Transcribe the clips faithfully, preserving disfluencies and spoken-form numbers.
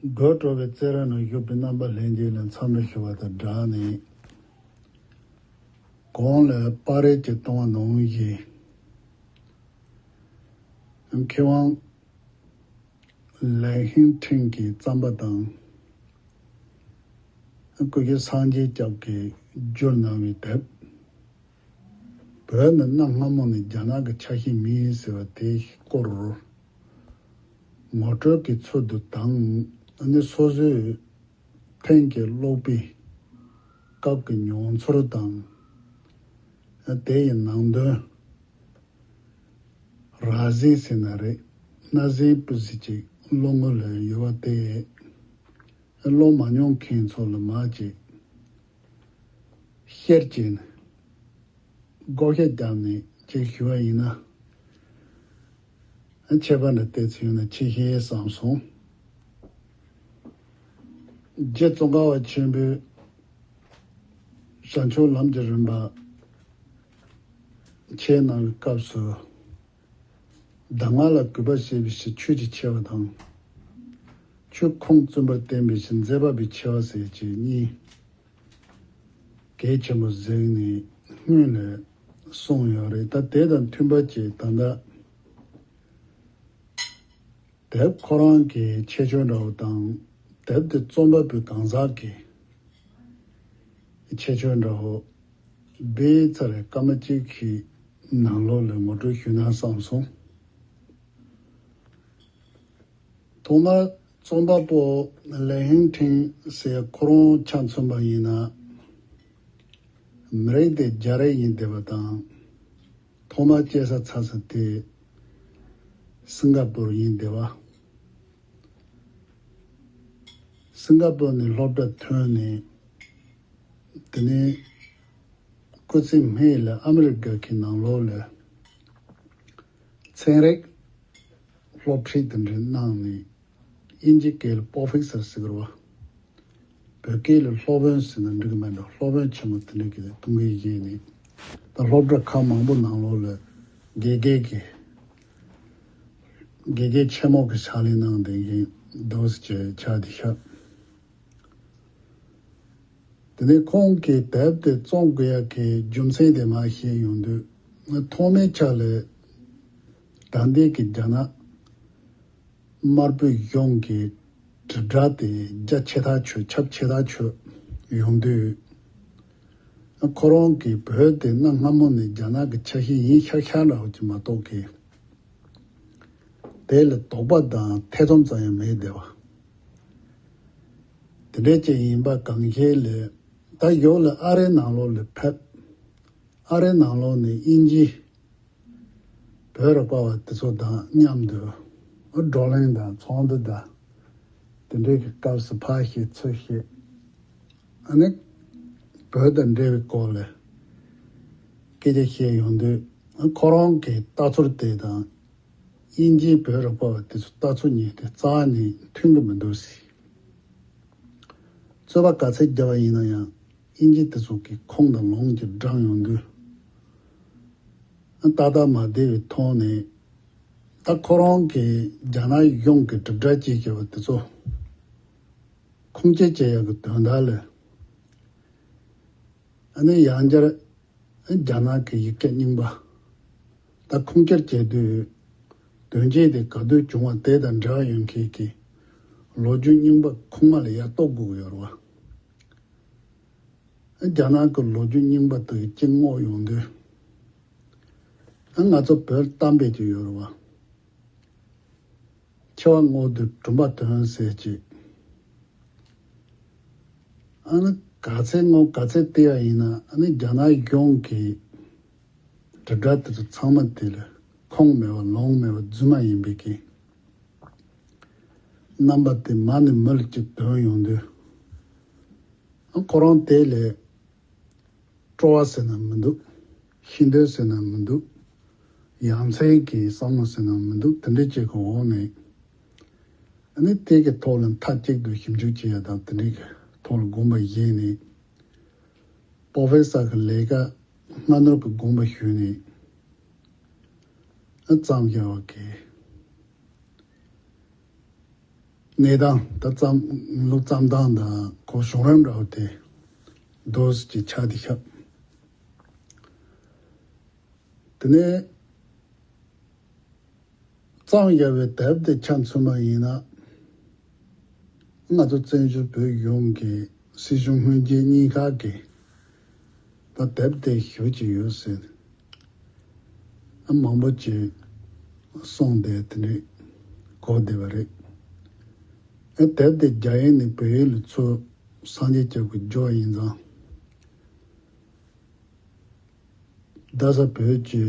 དགོད་བྲོ་བའི་རྩེད་ར་ནང་བཞུགས་པའི་རྣམ་པ་ལྷན་རྒྱས་ལ་འཚམས་འདྲི་ཞུ་བ་དང་སྦྲགས་ནས། གོང་ལ་པར་རིས་ཀྱི་ལྟུང་བ་ནང་བཞིན། མཁས་དབང་ལའེ་ཧིང་ཁྲིན་གྱི་བརྩམས་པ་དང་། སྐུ་ཞབས་སངས་རྒྱས་སྐྱབས་ཀྱིས་བསྒྱུར་གནང་བའི་དེབ། བོད་ནི་གནའ་སྔ་མོ་ནས་རྒྱ་ནག་གི་ཆ་ཤས་མིན་ཟེར་བ་དེའི་སྐོར། ངོ་སྤྲོད་ཀྱི་ཚུལ་དུ་དང་། ནི་སོ་སོའི་ཐེངས་ཀྱི་ཀློག་པའི་སྐབས་ཀྱི་མྱོང་ཚོར་དང་། དེ་ཡི་ནང་དོན། ར་བཟི་ཟེར་ན་རེད། སྣ་བཟི་སྤུ་ཟི་ཅིག་ཀློག་དངུལ་ལ་ཡོད་པ་དེ། ཀློག་མ་མྱོང་མཁན་ཚོ་ལ་མར་ཅིག་ཤེར་བྱས་ནས་བགོ་བཤའ་བརྒྱབ་ནས་ཅིག་ཞུ་བ་ཡིན་ན། ཁྱད་པར་འདྲ་བལྟས་ཚེ་ཡོད་ན་ཆེ་ཤེས་བསམ་སོང་། རྗེ་ཙོང་ཁ་པ་ཆེན་པོས་བྱང་ཆུབ་ལམ་གྱི་རིམ་པ་འཆད་གནང་བའི་སྐབས་སུ། གདམས་ངག་ལ་གུས་པ་བྱས་པའི་ཕྱིར་ཆོས་ཀྱི་ཆེ་བ་དང་། ཆོས་ཁུངས་བཙུན་པར་བསྟན་པའི་ཕྱིར་མཛད་པ་པོའི་ཆེ་བ་ཟེར་བཅས་གཉིས་གལ་ཆེན་པོ་གཟིགས་ནས་སྔོན་ལ་གསུངས་ཡོད་རེད། ད་དེ་དང་མཐུན་པ་བཅས་ད་ལྟ་དེབ་ཁོ་རང་གི་ཁྱད་ཆོས་འདྲ་བོ་དང་། དེབ་དེ་རྩོམ་པ་པོའི་གང་ཟག་གི་ཁྱད་ཆོས་འདྲ་བོ་སྦས་ཚར་རེ་སྐར་མ་གཅིག་གི་ནང་ལོགས་ལ་ངོ་སྤྲོད་ཞུས་ན་བསམ་སོང་། ཐོག་མར་རྩོམ་པ་པོ་ལའེ་ཧིང་ཁྲིན་ཟེར་ཁོ་རང་ཆ་མཚོན་པ་ཡིན་ན། མི་རིགས་དེ་རྒྱ་རིགས་ཡིན་བསྡད་པ་དང་། ཐོག་མར་སྐྱེས་ས་འཚར་ས་དེ་སིང་ག་པུར་ཡིན་བསྡད་པ། སིང་ག་པུར་ནས་སློབ་གྲྭ་ཐོན་ནས། དེ་ནས་སྐུ་ཚེ་སྨད་ལ་ཨ་མི་རི་ཀ་གི་ནང་ལོགས་ལ་ཚན་རིག་སློབ་ཁྲིད་དེ་འདྲ་གནང་ནས། དབྱིན་ཇི་སྐད་ལ་པོ་ཧྥི་སར་ཟེར་གི་རེད་བ། བོད་སྐད་ལ་སློབ་དཔོན་ཟེར་ན་འགྲིག་གི་མེད་འགྲོ། སློབ་དཔོན་ཆེན་མོ་དེ་འདྲ་གི་གཏོང་གི་ཡིན་ནི། ད་སློབ་གྲྭ་ཁག་མང་པོ་ནང་ལོགས་ལ་དགེ་རྒན་གྱི། དགེ་རྒན་ཆེན་མོ་གི་ཕྱག་ལས་གནང་བསྡད་མཁན་འདུག་ཟེར་ཆགས་དེ་ཤག་དེ་ནས་ཁོང་གིས་དེབ་དེ་རྩོམ་དགོས་ཡག་གི་རྒྱུ་མཚན་དེ་མར་བཤད་ཡོང་དུས། ཐོག་མའི་ཆ་ལ་ད་ལྟའི་གི་རྒྱ་ནག་དམར་པོའི་གཞུང་གི་དྲིལ་བསྒྲགས་དེ་རྒྱ་ཆེ་ཐག་ཆོད། ཁྱབ་ཆེ་ཐག་ཆོད་ཡོང་དུས། ཁོ་རང་གིས་བོད་དེ་གནའ་སྔ་མོ་ནས་རྒྱ་ནག་གི་ཆ་ཤས་ཡིན་ཤག་ཤག་འདྲ་བོ་ཅིག་མ་གཏོགས་གི། དེ་ལ་དོགས་པ་དང་ཐེ་ཚོམ་ཙམ་ཡང་མེད་བསྡད་པ། དེ་འདྲ་ཅིག་ཡིན་པ་གང་ཤེས་ལས། ད་ཡོག་ལ་ཨ་རིའི་ནང་ལོགས་ལ་ཕེབས། ཨ་རིའི་ནང་ལོགས་ནས་དབྱིན་ཇི། བོད་རིག་པ་བ་དེ་ཚོ་དང་མཉམ་དུ་བགྲོ་གླེང་དང་ཚོགས་འདུ་དང་། དེ་འདྲའི་གི་སྐབས་སུ་ཕར་བཤད་ཚུར་བཤད། ཨ་ནི་བོད་དང་འབྲེལ་བའི་སྐོར་ལ་སྐད་ཆ་བཤད་ཡོང་དུས། ཁོ་རང་གི་ལྟ་ཚུལ་དེ་དང་དབྱིན་ཇིའི་བོད་རིག་པ་བ་དེ་ཚོ་ལྟ་ཚུལ་གཉིས་དེ་རྩ་ནས་མཐུན་གི་མི་འདུག་ཟེར། རྩོད་པ་ག་ཚད་བརྒྱབ་པ་ཡིན་ན་ཡང་། དབྱིན་ཇི་དེ་ཚོ་གིས་ཁུངས་དང་ལུང་གིས་བགྲངས་ཡོང་དུས། ཏག་ཏག་མ་བདེ་བའི་ཐོག་ནས། ད་ཁོ་རང་གིས་རྒྱ་ནག་གཞུང་གི་དྲིལ་བསྒྲགས་བྱེད་བྱས་པ་དེ་ཚོ་ཁུངས་སྐྱེལ་བྱེད་ཡག་གི་དོན་དག་ལ། ཨ་ནི་ཡང་བསྐྱར་རྒྱ་ནག་གི་ཡིག་ཆ་རྙིང་པ་ད་ཁུངས་སྐྱེལ་བྱེད་དུས། དོན་རྐྱེན་དེ་ག་དུས་བྱུང་བ་དེ་དང་འབྲེལ་བ་ཡོད་མཁན་གྱི་ལོ་རྒྱུས་རྙིང་པ་ཁུངས་མ་ལ་ཡར་གཏུག་དགོས་ཀྱི་ཡོད་རེད་བ། རྒྱ་ནག་གི་ལོ་རྒྱུས་རྙིང་པ་དག་གི་སྤྱི་བསྔོགས་ཡོང་དུས། ང་ཚོ་བོད་གཏམ་དཔེ་ཅིག་ཡོད་རེད་བ། ཆེ་བ་བསྔོགས་དུས་གྲུམ་པ་ཐོན་ཟེར་ཅིག་ཨ་ནི་ག་ཚད་བསྔོགས་ག་ཚད་བལྟས་པ་ཡིན་ན། ཨ་ནི་རྒྱ་ནག་གཞུང་གི་དྲིལ་བསྒྲགས་དེ་ཚོ་ཚང་མ་དེ་ལ་ཁུངས་མེད་པ་ལུང་མེད་པ་རྫུན་མ་ཡིན་པའི་གི་རྣམ་པ་དེ་མ་ནས་མི་ལ་ཅིག་ཐོན་ཡོང་དུས། ཨ་ཁོ་རང་དེ་ལས། སྤྲོ་བ་ཟེར་ན་མི་འདུག་ཤེས་འདོད་ཟེར་ན་མི་འདུག་ཡ་མཚན་གྱི་བསམ་བློ་ཟེར་ན་མི་འདུག་དེ་འདྲ་ཅིག་གི་འོག་ནས། ཨ་ནི་དེ་གི་ཐོག་ལ་མཐའ་གཅིག་ཏུ་ཞིབ་འཇུག་བྱེད་ཡ་དང་། དེ་འདྲ་གི་ཐོག་ལ་དགོངས་པ་བཞེས་ནས། པོ་ཧྥེ་སར་གི་ལས་ཀ་སྔ་སྣུར་གི་དགོངས་པ་ཞུས་ནས། ཨ་བརྩམས་བཞག་པ་གི། གནས་སྟངས་ད་བརྩམས་ལུགས་བརྩམས་སྟངས་དང་ཁོ་གཞུང་རབ་འདྲ་བོ་དེ་རྡོ་སི་ཅིག་ཆགས་ཏེ་ཤག་དེ་ནས་བརྩམས་བཞག་པའི་དེབ་དེ་ཆ་མཚོན་པ་ཡིན་ན། ང་ཚོ་བཙན་བྱོལ་བོད་གཞུང་གི་སྲིད་གཞུང་སྔོན་རྗེས་གཉིས་ཀ་གི་ད་དེབ་དེ་ཞུ་གི་ཡོད་ཟེར། ཨ་མང་པོ་ཅིག་གསུངས་ཏེ་དེ་འདྲའི་གོ་བསྡད་པ་རེད། ཨ་དེབ་དེ་རྒྱ་ཡིག་ནས་བོད་ཡིག་ལ་ཚུར་སངས་རྒྱས་སྐྱབས་ཀྱིས་བསྒྱུར་བ་ཡིན་ཙང་། རྡ་ས་བོད་ཀྱི་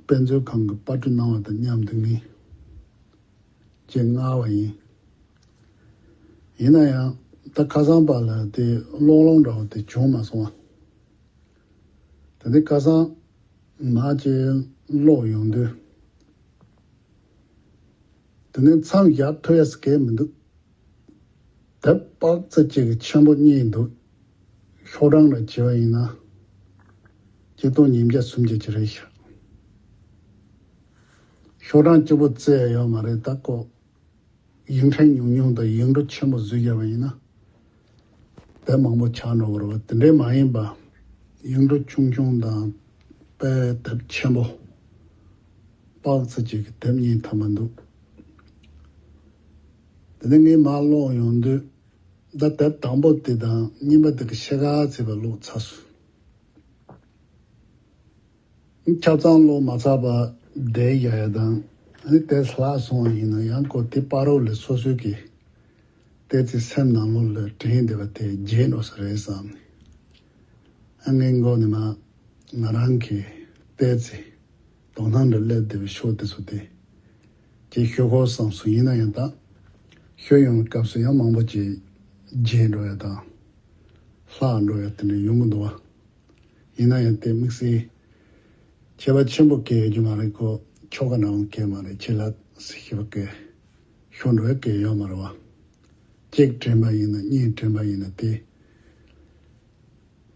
དཔེ་མཛོད་ཁང་གི་པར་སྐྲུན་གནང་བ་དང་མཉམ་དུ་ངས་ཅིག་མངགས་པ་ཡིན། ཡིན་ན་ཡང་ད་ཁ་སང་བར་ལ་དེ་ཀློག་ལོང་འདྲ་བོ་དེ་བྱུང་མ་སོང་བ། དེ་ནས་ཁ་སང་མ་ཅིག་ཀློག་ཡོང་དུས། དེ་ནས་མཚམས་བཞག་ཐུབ་ཡ་ཟེར་མཁན་མི་འདུག་དེབ་དཔག་ཚད་ཅིག་གི་ཆེན་པོ་གཉིས་འདུག་ཤོག་གྲངས་ལ་བྱས་པ་ཡིན་ན། ཆིག་སྟོང་ཉིས་བརྒྱ་སུམ་བརྒྱ་ཅིག་རེད་ཤག་ཤོག་གྲངས་གཅིག་པོ་བཙལ་ཡ་ཡོད་མ་རེད་ད་ཁོ། ཡིག་ཕྲེང་ཉུང་ཉུང་དང་ཡིག་འབྲུ་ཆེན་པོ་བཟོས་བཞག་པ་ཡིན་ན། དེབ་མང་པོ་ཆགས་འགྲོ་གི་རེད་བ། དེ་འདྲས་མ་ཡིན་པ། ཡིག་འབྲུ་ཆུང་ཆུང་དང་དཔེ་དེབ་ཆེན་པོ་དཔག་ཚད་ཅིག་གི་དེབ་གཉིས་ཐམ་པ་འདུག་དེ་ནས་ངས་མར་ཀློག་ཡོང་དུས། ད་དེབ་དང་པོ་དེ་དང་གཉིས་པ་དེ་གི་ཕྱེད་ཀ་ཙམ་ལ་ཀློག་ཚར་སོང་། ཆ་ཚང་ཀློག་མ་ཚར་བར་བསྡད་ཡ་ཡ་དང་། ཨ་ནི་དེ་ལྷག་སོང་བ་ཡིན་ན་ཡང་ཁོ་དེ་བར་རོ་ལ་སོ་སོའི་གི་ཏོག་ཙམ་སེམས་ནང་ལོགས་ལ་དྲན་བསྡད་པ་དེ་བརྗེད་འགྲོ་ས་རེད་བསམ་ནས། ཨ་ངའི་མགོ་ནས་མར་ང་རང་གི་ཏོག་ཙམ་དོ་སྣང་འདྲ་སླེབས་བསྡད་པའི་ཕྱོགས་དེ་ཚོ་དེ་ཅིག་ཞུ་དགོས་བསམ་སོང་། ཡིན་ན་ཡང་ད་ཞུ་ཡོང་བའི་སྐབས་སུ་ཡང་མང་པོ་ཅིག་བརྗེད་འགྲོ་ཡ་དང་། ལྷག་འགྲོ་ཡ་དེ་འདྲ་ཡོང་གི་འདུག་བ། ཡིན་ན་ཡང་དེ་དམིགས་བསལ་ཁྱད་པར་ཆེན་པོ་གལ་ཡོད་རྒྱུ་མ་རེད། ཁོ་ཆོ་ག་ནང་གལ་མ་རེད། ཆེད་ལས་སུ་ཞིབ་གི་ཤོར་འགྲོ་ཡ་གལ་ཡོད་མ་རེད་བ། གཅིག་དྲན་པ་ཡིན་ན་གཉིས་དྲན་པ་ཡིན་ན་དེ་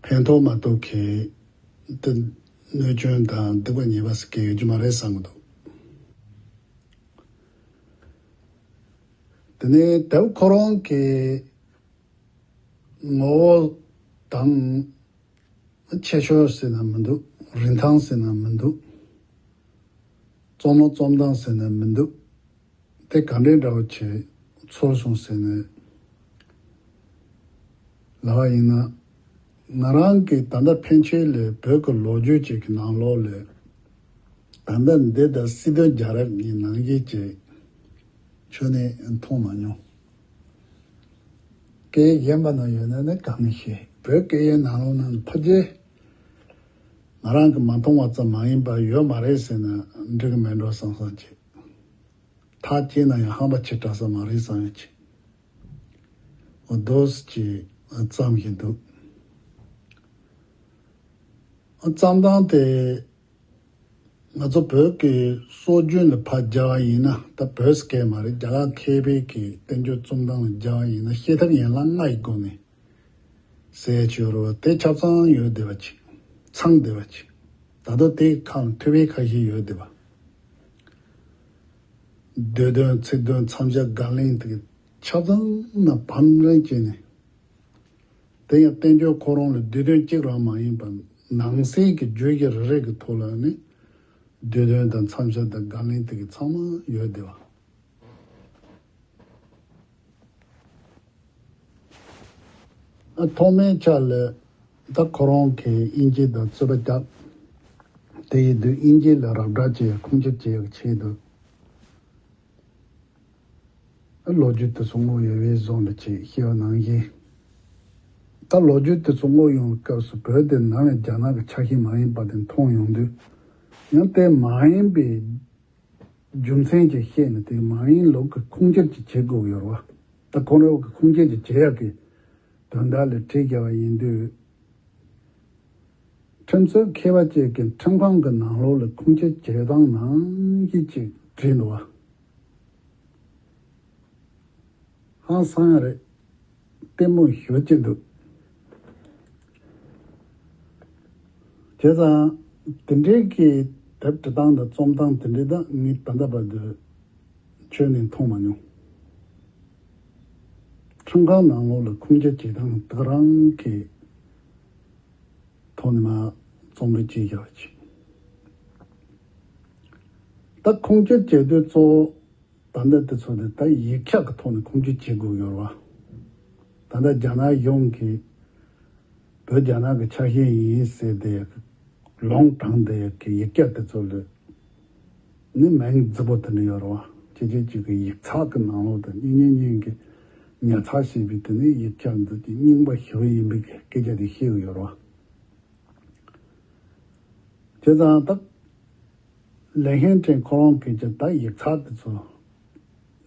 ཕན་ཐོགས་མ་ཐོགས་གལ་དེ་གནོད་སྐྱོན་དང་སྡིག་པ་ཉེས་པ་སུ་གལ་ཡོད་རྒྱུ་མ་རེད་བསམ་གི་འདུག་དེ་ནས་དེབ་ཁོ་རང་གི་ངོ་བོ་དང་། ཆེ་ཤོས་ཟེར་ན་མི་འདུག་རིན་ཐང་ཟེར་ན་མི་འདུག་རྩོམ་ལུགས་རྩོམ་སྟངས་ཟེར་ན་མི་འདུག་དེ་ག་འདྲའི་འདྲ་བོ་བྱས་ཚོར་སོང་ཟེར་ནས་ལབ་པ་ཡིན་ན། ང་རང་གིས་ད་ལྟ་ཕན་ཆད་ལ་བོད་ཀྱི་ལོ་རྒྱུས་ཅིག་གི་ནང་ལོགས་ལ། ད་ལྟ་འདི་ལྟར་སྲིད་དོན་རྒྱལ་རབས་ཀྱི་ནང་བཞིན་གྱི་ཆོས་ནི་མཐོང་མ་མྱོང་། སྐད་ཡིག་གཞན་པ་ན་ཡོད་ན་ནི་གང་ནས་ཤེས། བོད་སྐད་ཡིག་ནང་ལོགས་ན་ནི་ཕལ་ཆེར་ང་རང་གིས་མ་མཐོང་བ་ཙམ་མ་ཡིན་པར་ཡོད་མ་རེད་ཟེར་ན་འགྲིག་གི་མེད་འགྲོ་བསམ་བསམ་བྱེད། ཐག་བཅད་ན་ཡང་ཧམ་པ་ཆེ་དྲགས་ས་མ་རེད་བསམ་ཡང་བྱེད། འོ་རྡོ་སི་ཅིག་བརྩམས་བཞིན་འདུག་བརྩམས་སྟངས་དེ་ང་ཚོ་བོད་ཀྱི་སྲོལ་རྒྱུན་ལ་ཕར་སྦྱར་བ་ཡིན་ན། ད་བོད་སྐད་མ་རེད། རྒྱ་གར་མཁས་པའི་གི་བསྟན་བཅོས་རྩོམ་སྟངས་ལ་སྦྱར་བ་ཡིན་ན། བཤད་ཐབས་ཡན་ལག་ལྔ་ཡི་སྒོ་ནས་ཟེར་ཡ་ཅིག་ཡོད་རེད་བ། དེ་ཆ་ཚང་ཡོད་བསྡད་པ་ཅིག་ཚང་བསྡད་པ་ཅིག་ད་དུང་དེའི་ཁག་ལ་ཐུབ་པའི་ཁ་ཤས་ཡོད་བསྡད་པ། བསྡུས་དོན་ཚིག་དོན་མཚམས་བཞག་དགག་ལན་དེ་གི་ཆ་ཚང་ན་བམ་རིམ་བྱས་ནས། དེ་ཡང་བསྟན་བཅོས་ཁོ་རང་ལ་བསྡུས་དོན་གཅིག་རང་མ་ཡིན་པར་ནང་གསེས་ཀྱི་བརྗོད་གཞི་རེ་རེ་གི་ཐོག་ལ་ནི་བསྡུས་དོན་དང་མཚམས་བཞག་དང་དགག་ལན་དེ་གི་ཚང་མ་ཡོད་བསྡད་པ། ཐོག་མའི་ཆ་ལ་ད་ཁོ་རང་གིས་དབྱིན་ཇི་དང་རྩོད་པ་བརྒྱབ། དེ་ཡིན་དུས་དབྱིན་ཇི་ལ་ར་སྤྲོད་བྱེད་ཡ་ཁུངས་སྐྱེལ་བྱེད་ཡ་གི་ཆེད་དུ། ལོ་རྒྱུས་དེ་ཚོ་དངོས་ཡོད་པའི་བཟོ་འདྲ་ཅིག་བཤད་པ་ནང་བཞིན། ད་ལོ་རྒྱུས་དེ་ཚོ་དངོས་ཡོང་བའི་སྐབས་སུ་བོད་དེ་ནམ་ཡང་རྒྱ་ནག་གི་ཆ་ཤས་མ་ཡིན་པ་དེ་མཐོང་ཡོང་དུས། ཡང་དེ་མ་ཡིན་པའི་རྒྱུ་མཚན་ཅིག་བཤད་ནས་དེ་མ་ཡིན་ལུགས་ཀྱི་ཁུངས་སྐྱེལ་ཅིག་བྱེད་དགོས་ཡོད་རེད་བ། ད་ཁོ་རང་གི་ཁུངས་སྐྱེལ་ཅིག་བྱེད་ཡག་གི་དོན་དག་ལ་བྲིས་བཞག་པ་ཡིན་དུས། ཁྲིམས་རྩོད་མཁས་པ་བཅས་ཀྱིས་ཁྲིམས་ཁང་གི་ནང་ལོགས་ལ་ཁུངས་སྐྱེལ་བྱེད་སྟངས་ནང་བཞིན་ཅིག་བྲིས་འདུག་བ། ཧང་སང་ཡ་རེད། ལྟད་མོ་ཞེ་པོ་ཅིག་འདུག་བྱས་ཙང་དེ་འདྲའི་གི་དེབ་འབྲི་སྟངས་དང་རྩོམ་སྟངས་དེ་འདྲའི་ད་ངས་ད་ལྟ་བར་དུ་ཁྱོན་ནས་མཐོང་མ་མྱོང་། ཁྲིམས་ཁང་ནང་ལོགས་ལ་ཁུངས་སྐྱེལ་བྱེད་སྟངས་དེ་ག་རང་གི་ཐོག་ནས་མར་རྩོམ་རིག་ཅིག་བཞག་ཅིག་ད་ཁུངས་སྐྱེལ་བྱེད་དུས་གཙོ་བོ་ད་ལྟ་དེ་ཚོ་དེ་ད་ཡིག་ཆ་གི་ཐོག་ནས་ཁུངས་སྐྱེལ་བྱེད་དགོས་ཡོད་རེད་བ། ད་ལྟ་རྒྱ་ནག་གཞུང་གིས་བོད་རྒྱ་ནག་གི་ཆ་ཤས་ཡིན་ཟེར་ཏེ་ལུང་དྲངས་ཏེ་གི་ཡིག་ཆ་དེ་ཚོ་ལ་ནི་མིང་རྫིག་པོ་དེ་འདྲ་ཡོད་རེད་བ། ཅི་ཅི་ཅིག་གི་ཡིག་ཚགས་ཀྱི་ནང་ལོགས་དང་གཉེན་ཉེ་གཉིས་ཀྱི་ཉར་ཚགས་བྱས་པའི་དེ་ནི་ཡིག་ཆ་འདི་ཀྱི་རྙིང་པ་ཞིག་ཡིན་པའི་སྐད་ཆ་དེ་བཤད་ཀྱི་ཡོད་རེད་བ། བྱས་ཙང་ད་ལེ་ཧན་ཀྲེང་ཁོ་རང་གིས་ཀྱང་ད་ཡིག་ཚགས་དེ་ཚོ་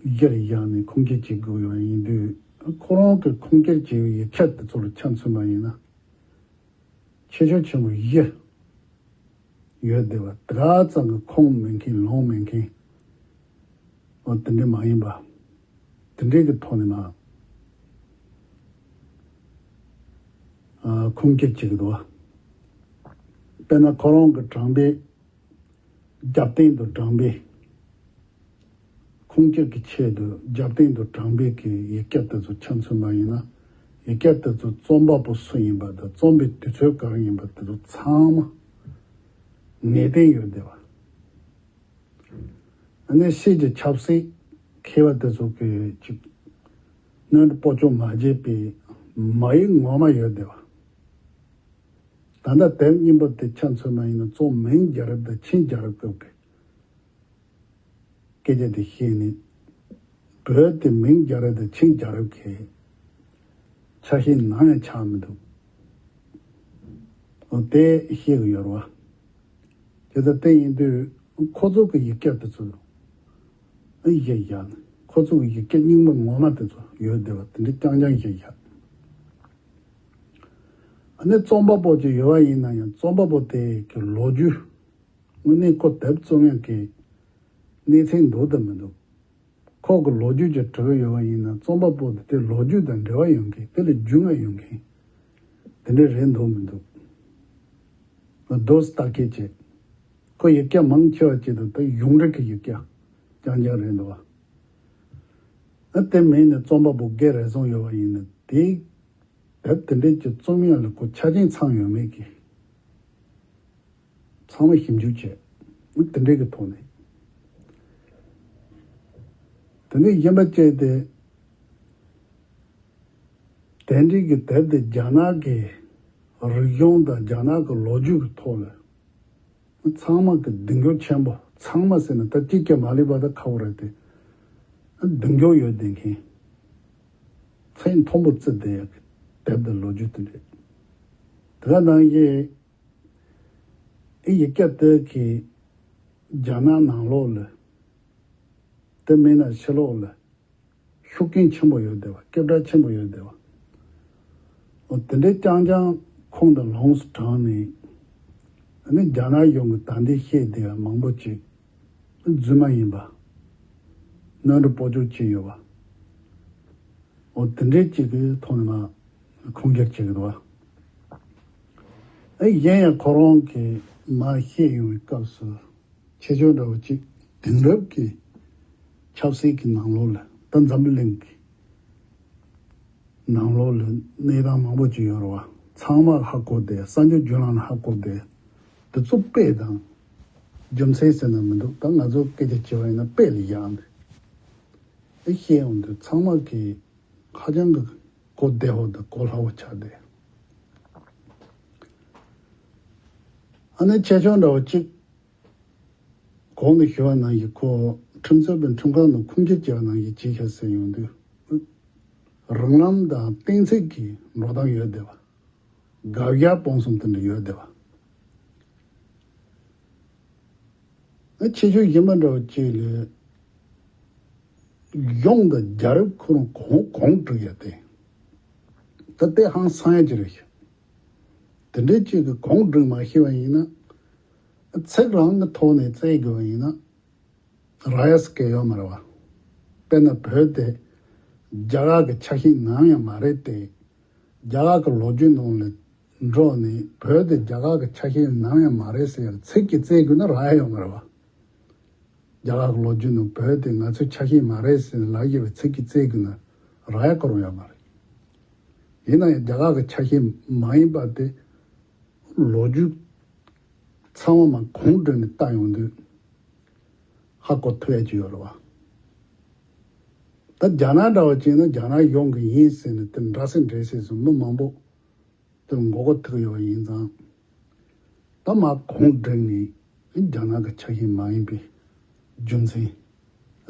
གཞིར་བཞག་ནས་ཁུངས་སྐྱེལ་བྱེད་དགོས་ཡོད་ཡིན་དུས། ཁོ་རང་གིས་ཁུངས་སྐྱེལ་བྱས་པའི་ཡིག་ཆ་དེ་ཚོ་ལ་ཆ་མཚོན་པ་ཡིན་ན། ཆེ་ཤོས་ཆེན་པོ་བཞི་ཡོད་བསྡད་པ། དེ་ག་ཙམ་གྱི་ཁུངས་མེད་མཁན་ལུང་མེད་མཁན། འོ་དེ་འདྲ་མ་ཡིན་པ། དེ་འདྲའི་གི་ཐོག་ནས་མར་ཨ་ཁུངས་སྐྱེལ་བྱེད་ཀྱི་འདུག་བ། དཔེར་ན་ཁོ་རང་གི་དྲངས་པའི་རྒྱབ་རྟེན་དུ་དྲངས་པའི། ཁུངས་སྐྱེལ་གྱི་ཆེད་དུ་རྒྱབ་རྟེན་དུ་དྲངས་པའི་གི་ཡིག་ཆ་དེ་ཚོ་ཆ་མཚོན་པ་ཡིན་ན། ཡིག་ཆ་དེ་ཚོ་རྩོམ་པ་པོ་སུ་ཡིན་པ་དང་རྩོམ་པའི་དུས་ཚོད་ག་རེ་ཡིན་པ་དེ་ཚོ་ཚང་མ་ངེས་གཏན་ཡོད་བསྡད་པ། ཨ་ནི་ཕྱིས་ཀྱི་ཆབ་སྲིད་མཁས་པ་དེ་ཚོ་གི་ཅིག་སྣོན་སྤོ་སྐྱོང་མ་བྱས་པའི་མ་ཡིག་ངོ་མ་ཡོད་བསྡད་པ། ད་ལྟ་དེབ་རྙིང་པ་དེ་ཆ་མཚོན་པ་ཡིན་ན་གཙོ་བོ་མིང་རྒྱལ་རབས་དང་ཆིང་རྒྱལ་རབས་སྐབས་ཀྱི་སྐད་ཆ་དེ་བཤད་ནས། བོད་དེ་མིང་རྒྱལ་རབས་དང་ཆིང་རྒྱལ་རབས་ཀྱི་ཆ་ཤས་ནམ་ཡང་ཆགས་མི་འདུག་འོ་དེ་བཤད་གི་ཡོད་རེད་བ། དེ་ལྟར་དེ་ཡིན་དུས་ཁོ་ཚོ་གི་ཡིག་ཆ་དེ་ཚོ་ཨ་གཞིར་བཞག་ནས། ཁོ་ཚོ་གི་ཡིག་ཆ་རྙིང་པ་ངོ་མ་དེ་ཚོ་ཡོད་བསྡད་པ་དེ་འདྲ་རྐྱང་རྐྱང་གཞིར་བཞག་ཨ་ནི་རྩོམ་པ་པོ་ཅིག་ཡོད་པ་ཡིན་ན་ཡང་རྩོམ་པ་པོ་དེ་གི་ལོ་རྒྱུས། དངོས་གནས་ཁོ་དེབ་རྩོམ་ཡག་གི་གནས་ཚད་འདུག་དང་མི་འདུག་ཁོ་གི་ལོ་རྒྱུས་ཀྱི་བྲིས་ཡོད་པ་ཡིན་ན་རྩོམ་པ་པོ་དེ་དེ་ལོ་རྒྱུས་དང་འབྲེལ་བ་ཡོད་མཁན། དེ་ལ་རྒྱུས་མངའ་ཡོད་མཁན་དེ་འདྲ་རེད་འདུག་མི་འདུག་ལོ་རྒྱུས་ལྟ་སྐྱེལ་བྱེད། ཁོ་ཡིག་ཆ་མང་ཆེ་བ་ཅིག་དང་དེ་གཞུང་འབྲེལ་གྱི་ཡིག་ཆ་རྐྱང་རྐྱང་རེད་འདུག་བ། ཨ་དེ་མིན་ནས་རྩོམ་པ་པོ་སྒེར་རེ་ཟུང་ཡོད་པ་ཡིན་ན་དེ། དེབ་དེ་འདྲས་ཀྱི་རྩོམ་ཡག་ལ་ཁོ་ཆ་རྐྱེན་ཚང་ཡོད་མེད་ཀྱི་ཚང་མ་ཞིབ་འཇུག་བྱས། དེ་འདྲས་ཀྱི་ཐོག་ནས། དེ་ནས་གཞན་པ་བཅས་ཏེ། དེ་འདྲས་ཀྱི་དེབ་དེ་རྒྱ་ནག་གི་རིག་གཞུང་དང་རྒྱ་ནག་གི་ལོ་རྒྱུས་ཀྱི་ཐོག་ལ། ཚང་མ་གི་གདེང་འཇོག་ཆེན་པོ། ཚང་མ་ཟེར་ན་ད་གཅིག་ཀྱང་མ་ལུས་པ་ད་ཁག་པོ་རེད་དེ། གདེང་འཇོག་ཡོད་བསྡད་མཁན། ཚད་མཐོན་པོ་བརྩི་བསྡད་ཡག་གི་དེབ་དང་ལོ་རྒྱུས་དེ་རེད། དེ་ག་ནང་བཞིན་ཨི་ཡིག་སྐད་དེ་གི་རྒྱ་ནག་ནང་ལོགས་ལ། དེ་མིན་ན་ཕྱི་ལོགས་ལ། ཤུགས་རྐྱེན་ཆེན་པོ་ཡོད་བསྡད་པ། སྐད་གྲགས་ཆེན་པོ་ཡོད་བསྡད་པ། འོ་དེ་འདྲའི་རྐྱང་རྐྱང་ཁུངས་དང་ལུང་སུ་དྲངས་ནས། ཨ་ནི་རྒྱ་ནག་གཞུང་གི་ད་ལྟའི་བཤད་བསྡད་པ་མང་པོ་ཅིག་རྫུན་མ་ཡིན་པ། སྣོན་རུ་སྤོ་སྐྱོར་བྱས་ཡོད་པ། འོ་དེ་འདྲའི་ཅིག་གི་ཐོག་ནས་མར་ཁུངས་སྐྱེལ་བྱེད་ཀྱི་འདུག་བ། ཨ་གཞན་ཡང་ཁོ་རང་གིས་མར་བཤད་ཡོང་བའི་སྐབས་སུ། ཆེ་ཆུང་འདྲ་བོ་གཅིག་དེང་རབས་ཀྱི་ཆབ་སྲིད་ཀྱི་ནང་ལོགས་ལ། ད་འཛམ་བུ་གླིང་གི་ནང་ལོགས་ལ་གནས་སྟངས་མང་པོ་ཅིག་ཡོད་རེད་བ། ཚང་མ་ཧ་གོ་བསྡད། གསར་འགྱུར་བརྒྱུད་ལམ་ལ་ཧ་གོ་བསྡད། དེ་ཚོ་དཔེ་དང་རྒྱུ་མཚན་ཟེར་ན་མི་འདུག་ད་ང་ཚོ་སྐད་ཆ་བྱས་པ་ཡིན་ན་དཔེ་ལ་བཞག་ནས་ཨེ་བཤད་ཡོང་དུས་ཚང་མ་གིས་ཧ་ཅང་གི་གོ་བདེ་བོ་དང་གོ་སླ་བོ་ཆགས་བསྡད། ཨ་ནི་ཆེ་ཆུང་འདྲ་བོ་གཅིག་གོང་དུ་ཞུས་པ་ནང་བཞིན། ཁོ་ཁྲིམས་རྩོད་པའི་ཁྲིམས་ཁང་ནང་ཁུངས་སྐྱེལ་བྱས་པ་ནང་བཞིན་བྱས་ཤག་ཟེར་ཡོང་དུས། རང་ལམ་དང་གཏན་ཚིགས་ཀྱི་འགྲོ་སྟངས་ཡོད་བསྡད་པ། དགག་བཞག་སྤོང་གསུམ་དེ་འདྲ་ཡོད་བསྡད་པ། ཨ་ཆེ་ཆུང་གཞན་པ་འདྲ་བོ་གཅིག་ལ། གཞུང་དང་རྒྱལ་རབས་ཁོ་རང་གོང་གོང་བསྒྲིགས་ཡ་དེ། ད་དེ་ཧང་སང་ཡ་ཅིག་རེད་ཤག་དེ་འདྲའི་ཅིག་གི་གོང་བསྒྲིགས་མ་ཤེས་པ་ཡིན་ན། ཚིག་རང་གི་ཐོག་ནས་བཙལ་དགོས་པ་ཡིན་ན། རག་ཡ་ཟེར་མཁན་ཡོད་མ་རེད་བ། དཔེར་ན་བོད་དེ་རྒྱ་གར་གྱི་ཆ་ཤས་ནམ་ཡང་མ་རེད་དེ། རྒྱ་གར་གྱི་ལོ་རྒྱུས་ནང་ལ་འགྲོ་ནས་བོད་དེ་རྒྱ་གར་གྱི་ཆ་ཤས་ནམ་ཡང་མ་རེད་ཟེར་ཡ་ཚིག་གིས་བཙལ་དགོས་ན་རག་ཡ་ཡོད་མ་རེད་བ། རྒྱ་གར་གྱི་ལོ་རྒྱུས་ནང་བོད་དེ་ང་ཚོའི་ཆ་ཤས་མ་རེད་ཟེར་ནས་ལབ་བཞག་པའི་ཚིག་གིས་བཙལ་དགོས་ན་ རག་ཡ་ཁོ་རང་ཡོད་མ་རེད། ཡིན་ན་ཡང་རྒྱ་གར་གྱི་ཆ་ཤས་མ་ཡིན་པ་དེ་ལོ་རྒྱུས་ཚང་མ་མར་གུང་བསྒྲིགས་ནས་བལྟ་ཡོང་དུས་ཧ་གོ་ཐུབ་ཡ་ཅིག་ཡོད་རེད་བ། ད་རྒྱ་ནག་འདྲ་བ་ཅིག་ན་རྒྱ་ནག་གཞུང་གི་ཡིན་ཟེར་ནས་དེ་འདྲ་སེ་འདྲ་སེ་སོང་མི་མང་པོ་དེར་མགོ་སྐོར་ཐུག་ཡོད་པ་ཡིན་ཙང་། ད་མར་གུང་བསྒྲིགས་ནས་རྒྱ་ནག་གི་ཆ་ཤས་མ་ཡིན་པའི་རྒྱུ་མཚན་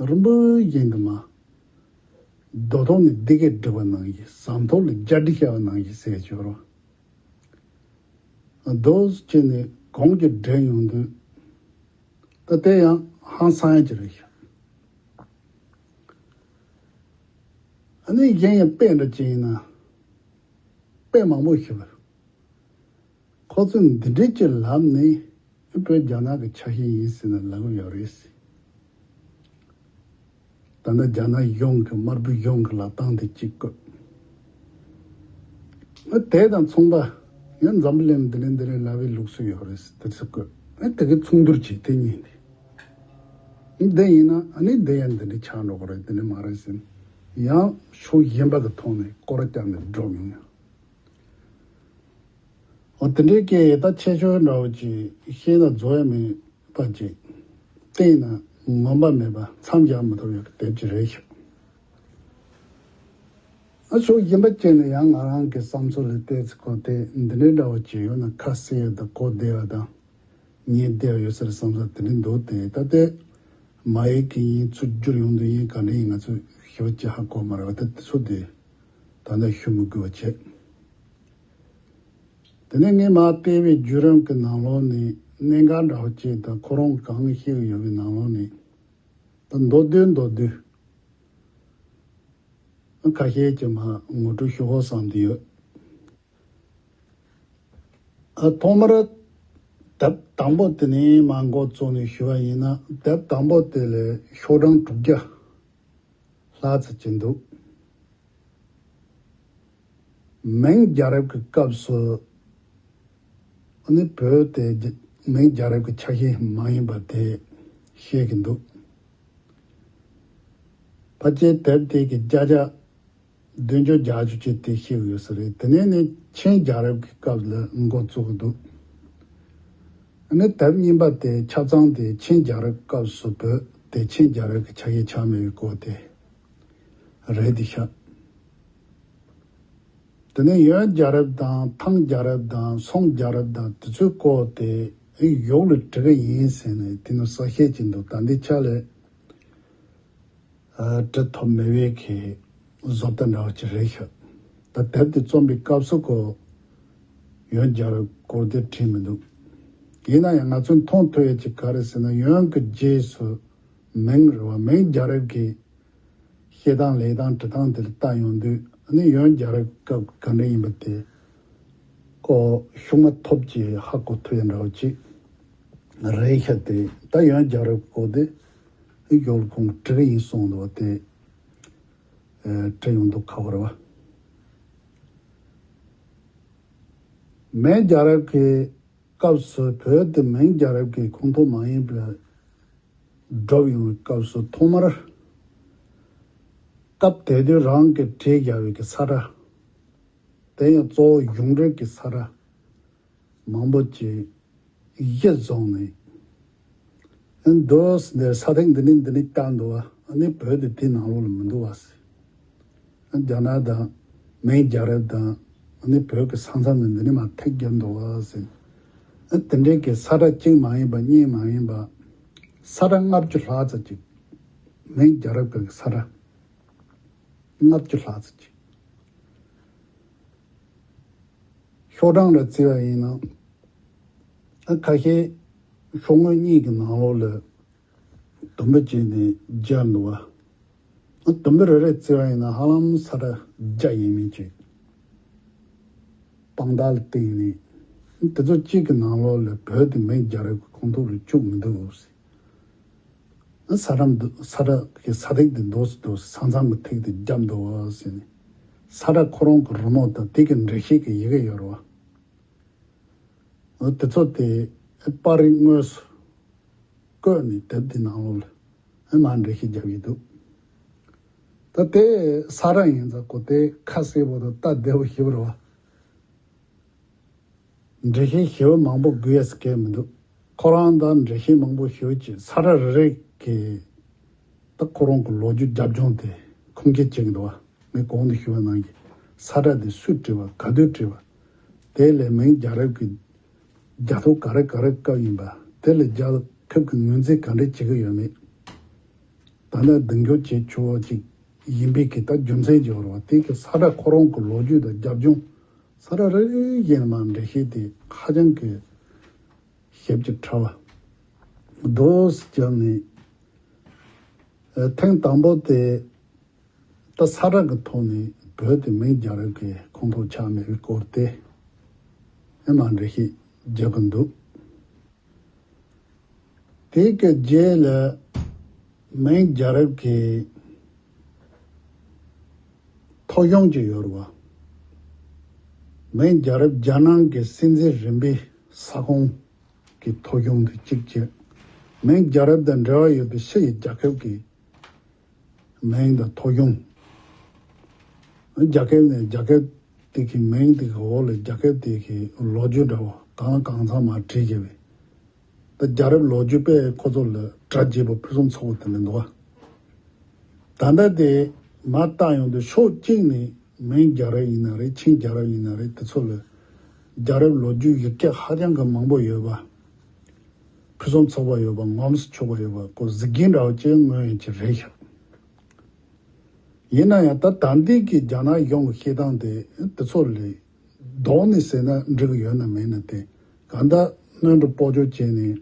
རིམ་པ་བཞིན་དུ་མར་རྡོ་ཐོག་ནས་སྡེ་བརྒྱད་བསྒྲིགས་པ་ནང་བཞིན། ཟམ་ཐོག་ལ་རྒྱ་འདྲི་བཤད་པ་ནང་བཞིན་ཟེར་ཆོག་རོགས། རྡོ་བྱས་ནས་གོང་གི་འགྲེལ་ཡོང་དུས། ད་དེ་ཡང་ཧང་སང་ཡ་ཅིག་རེད་ཤག་ཨ་ནི་གཞན་ཡང་དཔེ་འདྲ་ཅིག་ཡིན་ན། དཔེ་མང་པོ་ཞིག་ལ། ཁོ་ཚོས་འདི་འདྲའི་ཅིག་ལབ་ནས་བོད་རྒྱ་ནག་གི་ཆ་ཤས་ཡིན་ཟེར་ནས་ལབ་ཀྱི་ཡོད་རེད། ད་ལྟ་རྒྱ་ནག་གཞུང་གི་དམར་པོའི་གཞུང་གི་ལབ་སྟངས་དེ་གཅིག་དགོས། ཨ་དེ་དང་མཚུངས་པ་ཡང་འཛམ་བུ་གླིང་འདི་འདྲ་འདི་འདྲ་ལབ་པའི་ལུགས་སྲོལ་ཡོད་རེད་དེ་ཚོ་དགོས། ཨ་དེ་གི་མཚུངས་བསྡུར་བྱས་དེ་གཉིས་དེ། འདི་ཡིན་ན་ཨ་ནི་འདི་ཡང་འདི་འདྲ་ཆགས་འགྲོ་གི་རེད། འདི་འདྲ་མ་རེད་ཟེར་ནས་ཡང་ཕྱོགས་གཞན་པ་གི་ཐོག་ནས་སྐོར་ར་བརྒྱབ་ནས་འགྲོ་མྱོང་ཡང་། འོ་དེ་འདྲའི་སྐད་ད་ཆེ་ཤོས་འདྲ་བོ་ཅིག་ཤེས་ན་རྫོགས་ཡ་མེད་པ་ཅིག་བལྟས་ན་ངོམས་པ་མེད་པ་མཚམས་བཞག་མི་ཐུབ་ཡག་གི་དེབ་ཅིག་རེད་ཤག་ཨ་ཕྱོགས་གཞན་པ་ཅིག་ནས་ཡང་ང་རང་གི་བསམ་ཚུལ་ལ་བལྟས་ཚེ་ཁོ་དེ་འདི་འདྲའི་འདྲ་བོ་ཅིག་ཡོད་ན་ཁ་གསལ་ཡ་དང་གོ་བདེ་བ་དང་ཉན་བདེ་བ་ཡོད་ས་རེད་བསམ་ས་དེ་འདྲ་འདུག་སྟེ་ད་ལྟའི་མ་ཡིག་གི་ཡིན་ཚུར་བསྒྱུར་ཡོང་དུས་ཡིན་ག་འདྲ་ཡིན་ང་ཚོས་ཞིབ་པ་ཅིག་ཧ་གོ་མ་རེད་བ། ད་དེ་ཚོ་དེ་ད་ལྟ་ཞུ་མི་དགོས་པ་བྱས། དེ་ནས་ངས་མར་བལྟས་པའི་བརྒྱུད་རིམ་གྱི་ནང་ལོགས་ནས་གནད་འགག་འདྲ་བོ་ཅིག་དང་ཁོ་རང་གང་ཤེས་ཀྱི་ཡོད་པའི་ནང་ལོགས་ནས་ད་མདོར་བསྡུས་མདོར་བསྡུས་ཁ་ཤས་ཀྱིས་མར་ངོ་སྤྲོད་ཞུ་དགོས་བསམ་གྱི་ཡོད། ཨ་ཐོག་མར་དེབ་དང་པོ་དེ་ནས་མར་འགོ་བཙུགས་ནས་ཞུ་བ་ཡིན་ན་དེབ་དང་པོ་དེ་ལ་ཤོག་གྲངས་དྲུག་བརྒྱ་ལྷག་ཙམ་ཅིག་འདུག་མིང་རྒྱལ་རབས་ཀྱི་སྐབས་སུ་ཨ་ནི་བོད་དེ་རྒྱ་མིང་རྒྱལ་རབས་ཀྱི་ཆ་ཤས་མ་ཡིན་པ་དེ་བཤད་ཀྱི་འདུག་ཕལ་ཆེར་དེབ་དེ་གི་བརྒྱ་ཆ་བདུན་ཅུ་བརྒྱད་ཅུ་ཅིག་དེ་བཤད་ཀྱི་ཡོད་ས་རེད། དེ་ནས་ནི་ཆིང་རྒྱལ་རབས་ཀྱི་སྐབས་ལ་འགོ་བཙུགས་ཀྱི་འདུག་ཨ་ནི་དེབ་གཉིས་པ་དེ་ཆ་ཚང་དེ་ཆིང་རྒྱལ་རབས་སྐབས་སུ་བོད་དེ་ཆིང་རྒྱལ་རབས་ཀྱི་ཆ་ཤས་ཆགས་མེད་པའི་སྐོར་དེ་རེད་དེ་ཤག་དེ་ནས་ཡོན་རྒྱལ་རབས་དང་ཐང་རྒྱལ་རབས་དང་སུང་རྒྱལ་རབས་དང་དེ་ཚོའི་སྐོར་དེ་ཡོག་ལ་བྲི་གི་ཡིན་ཟེར་ནས་དེ་ནི་གསལ་བཤད་ཅིག་འདུག་ད་འདི་ཆ་ལས་བྲི་ཐུབ་མེད་པའི་གི་བཟོ་ལྟ་འདྲ་བ་ཅིག་རེད་ཤག་ད་དེབ་དེ་རྩོམ་པའི་སྐབས་སུ་ཁོ་ཡོན་རྒྱལ་རབས་སྐོར་དེ་བྲིས་མི་འདུག་ཡིན་ན་ཡང་ང་ཚོས་མཐོང་ཐུབ་ཡ་ཅིག་ག་རེ་ཟེར་ན་ཡོན་གྱི་རྗེས་སུ་མིང་རེད་བ། མིང་རྒྱལ་རབས་ཀྱི་བཤད་སྟངས་ལས་སྟངས་འབྲི་སྟངས་དེ་ལ་བལྟ་ཡོང་དུས་ཨ་ནི་ཡོན་རྒྱལ་རབས་སྐབས་ག་འདྲ་ཡིན་པ་དེ་ཁོ་ཤུགས་མ་ཐོབ་ཀྱི་ཧ་གོ་ཐུབ་ཡ་འདྲ་བ་ཅིག་རེད་ཤག་དེ་ད་ཡོན་རྒྱལ་རབས་སྐོར་དེ་ཨི་ཡོལ་ཁོང་བྲི་གི་ཡིན་གསུངས་འདུག་བ་དེ་བྲི་ཡོང་དུས་ཁག་པོ་རེད་བ། མིང་རྒྱལ་རབས་ཀྱི་སྐབས་སུ་བོད་དེ་མིང་རྒྱལ་རབས་ཀྱི་ཁོངས་གཏོགས་མ་ཡིན་པའི་སྒྲུབ་ཡོང་བའི་སྐབས་སུ་ཐོག་མར་སྐབས་དེ་དུས་རང་གིས་བྲིས་བཞག་པའི་གི་ས་ཁྲ། དེ་ཡང་གཙོ་བོ་གཞུང་འབྲེལ་གྱི་ས་ཁྲ་མང་པོ་ཅིག་གཞི་བཟུང་ནས་ཨ་འདུག་སེ་འདིར་ས་སྟེང་འདི་ནས་འདི་ནས་བཏགས་འདུག་བ། ཨ་ནི་བོད་དེ་དེའི་ནང་ལོགས་ལ་མི་འདུག་བ་ཟེར། རྒྱ་ནག་དང་མིང་རྒྱལ་རབས་དང་ཨ་ནི་བོད་ཀྱི་ས་མཚམས་ནས་འདི་ནས་མར་ཐེག་བརྒྱབ་འདུག་བ་ཟེར། ཨ་དེ་འདྲའི་གི་ས་ཁྲ་གཅིག་མ་ཡིན་པ་གཉིས་མ་ཡིན་པ་ས་ཁྲ་ལྔ་བཅུ་ལྷག་ཙམ་ཅིག་མིང་རྒྱལ་རབས་ཀྱི་ས་ཁྲ་ལྔ་བཅུ་ལྷག་ཙམ་ཅིག་ཤོག་གྲངས་ལ་བརྩི་བ་ཡིན་ན་ཨ་ཁ་ཤས་ཤོག་ངོས་གཉིས་ཀྱི་ནང་ལོགས་ལ། དུམ་བུ་བྱས་ནས་སྦྱར་འདུག་བ། དུམ་བུ་རེ་རེ་བརྩི་བ་ཡིན་ན་ཧ་ལམ་ས་ཁྲ་བརྒྱ་ཡས་མས་ཅིག་དཔང་རྟགས་ལ་བརྟེན་ནས་དེ་ཚོ་གཅིག་གི་ནང་ལོགས་ལ་བོད་དེ་མིང་རྒྱལ་རབས་ཀྱི་ཁོངས་གཏོགས་ལ་བཅུག་མི་འདུག་ཟེར། ས་ཁྲ་འདུག་ས་ཁྲ་གི་ས་ཐིག་དེ་འདུག་སེ་འདུག་སེ་ས་མཚམས་ཀྱི་ཐིག་དེ་བརྒྱབ་འདུག་ཟེར་ནས་ས་ཁྲ་ཁོ་རང་གི་རི་མོ་དང་དེ་གི་འགྲེལ་བཤད་ཀྱི་ཡི་གེ་ཡོད་རེད་བ། འོ་དེ་ཚོ་དེ་པར་རིས་དངོས་སུ་བཀོད་ནས་དེབ་དེ་ནང་ལོགས་ལ་མར་འགྲེལ་བཤད་རྒྱབ་ཀྱི་འདུག་ད་དེ་ས་ར་ཡིན་ཙང་ཁོ་དེ་ཁ་གསལ་པོ་དང་སྟབས་བདེ་པོ་ཞེ་པོ་རེད་བ། འགྲེལ་བཤད་ཞེ་པོ་མང་པོ་དགོས་ཡ་ཟེར་མཁན་མི་འདུག་ཁོ་རང་དང་འགྲེལ་བཤད་མང་པོ་ཞེ་པོ་བྱས། ས་ར་རེ་རེ་གིས་ད་ཁོ་རང་གི་ལོ་རྒྱུས་རྒྱབ་ལྗོངས་དེ་ཁུངས་སྐྱེལ་བྱེད་ཀྱི་འདུག་བ། ངས་གོང་དུ་ཞུས་པ་ནང་བཞིན་ས་ར་དེ་སུས་བྲིས་པ། ག་དུས་བྲིས་པ། དེ་ལས་མིང་རྒྱལ་རབས་ཀྱི་རྒྱལ་ཐོ་ག་རེ་ག་རེ་བཀབ་ཡིན་པ། དེ་ལས་རྒྱལ་ཁབ་ཀྱི་ངོས་འཛིན་ག་འདྲས་བྱེད་ཀྱི་ཡོད་མེད། ད་ནི་གདེང་འཇོག་བྱེད་ཆོག་ཅིག་ཡིན་པའི་གི་ད་རྒྱུ་མཚན་ཅིག་ཡོད་རེད་བ། དེ་གི་ས་ར་ཁོ་རང་གི་ལོ་རྒྱུས་དང་རྒྱབ་ལྗོངས་ས་ར་རེ་རེ་བཞིན་མར་འགྲེལ་བཤད་དེ་ཧ་ཅང་གི་ཞིབ་ཅིང་ཕྲ་བ་འདུག་སེ་བརྒྱབ་ནས། ཨ། ཐེངས་དང་པོ་དེ་ད་ས་ར་གི་ཐོག་ནས་བོད་དེ་མིང་རྒྱལ་རབས་ཀྱི་ཁོངས་གཏོགས་ཆགས་མེད་པའི་སྐོར་དེ་ཨེ་མར་འགྲེལ་བཤད་རྒྱག་གི་འདུག་དེ་གི་རྗེས་ལ་མིང་རྒྱལ་རབས་ཀྱི་ཐོ་གཞུང་ཅིག་ཡོད་རེད་བ། མིང་རྒྱལ་རབས་རྒྱལ་ནང་གི་སྲིད་འཛིན་རིམ་པའི་ས་ཁོངས་ཀྱི་ཐོ་གཞུང་དེ་གཅིག་བྱས། མིང་རྒྱལ་རབས་དང་འབྲེལ་བ་ཡོད་པའི་ཕྱི་ཡི་རྒྱལ་ཁབ་ཀྱི་མིང་དང་ཐོ་གཞུང་། རྒྱལ་ཁབ་ནས་རྒྱལ་ཁབ་དེ་གི་མིང་དེ་གི་འོག་ལ་རྒྱལ་ཁབ་དེ་གི་ལོ་རྒྱུས་འདྲ་བོ་གང་ལ་གང་འཚམ་མར་བྲིས་བྱས་པའི། ད་རྒྱལ་རབས་ལོ་རྒྱུས་དཔེ་ཁོ་ཚོ་ལ་གྲ་རྒྱས་པོ་ཕུན་སུམ་ཚོགས་པོ་དེ་འདྲ་འདུག་བ། ད་ལྟ་དེ་མར་བལྟ་ཡོང་དུས་ཕྱོགས་གཅིག་ནས་མིང་རྒྱལ་རབས་ཡིན་ན་རེད། ཆིང་རྒྱལ་རབས་ཡིན་ན་རེད། དེ་ཚོ་ལ་རྒྱལ་རབས་ལོ་རྒྱུས་ཡིག་ཆ་ཧ་ཅང་གི་མང་པོ་ཡོད་པ། ཕུན་སུམ་ཚོགས་པ་ཡོད་པ། ངོམས་སུ་ཆོག་པ་ཡོད་པ། ཁོ་གཟིགས་རྒྱན་འདྲ་བོ་ཅིག་མངོན་ཡོང་གི་རེད་ཤག་ཡིན་ན་ཡང་ད་ད་ལྟའི་གི་རྒྱ་ནག་གཞུང་གི་བཤད་སྟངས་དེ་དེ་ཚོ་ལས་ལྡོག་ནས་ཟེར་ན་འགྲིག་གི་ཡོད་ན་མེད་ན། དེ་གང་ལྟར་སྣོན་འདྲ་སྤོ་སྐྱོར་བྱས་ནས་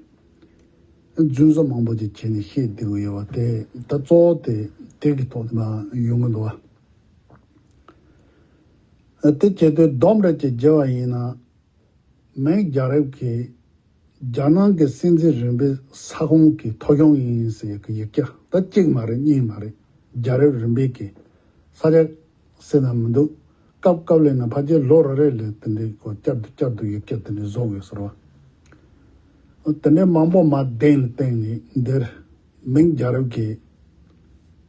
རྫུན་བཟོ་མང་པོ་ཅིག་བྱས་ནས་བཤད་བསྡད་ཀྱི་ཡོད་པ་དེ་ད་གཙོ་བོ་དེ་དེ་གི་ཐོག་ནས་མར་ཡོང་གི་འདུག་བ། དེ་བྱེད་དུས་སྡོམ་རེ་ཅིག་བརྒྱབ་པ་ཡིན་ན། མིང་རྒྱལ་རབས་ཀྱི་རྒྱལ་ནང་གི་སྲིད་འཛིན་རིམ་པའི་ས་ཁོངས་ཀྱི་ཐོ་གཞུང་ཡིན་ཟེར་གྱི་ཡིག་ཆ་ད་གཅིག་མ་རེད། གཉིས་མ་རེད། རྒྱལ་རབས་རིམ་པའི་གི་ས་ཆ་ཟེར་ན་མི་འདུག་སྐབས་སྐབས་ལ་ཡིན་ན་ཕལ་ཆེར་ལོ་རེ་རེ་ལ་དེ་འདྲའི་སྐོར་བསྐྱར་དུ་བསྐྱར་དུ་ཡིག་ཆ་དེ་འདྲའི་བཟོ་དགོས་ཟེར་བ། དེ་འདྲའི་མང་པོ་མར་གདན་ལ་བཏིང་ནས་འདིར་མིང་རྒྱལ་རབས་ཀྱི་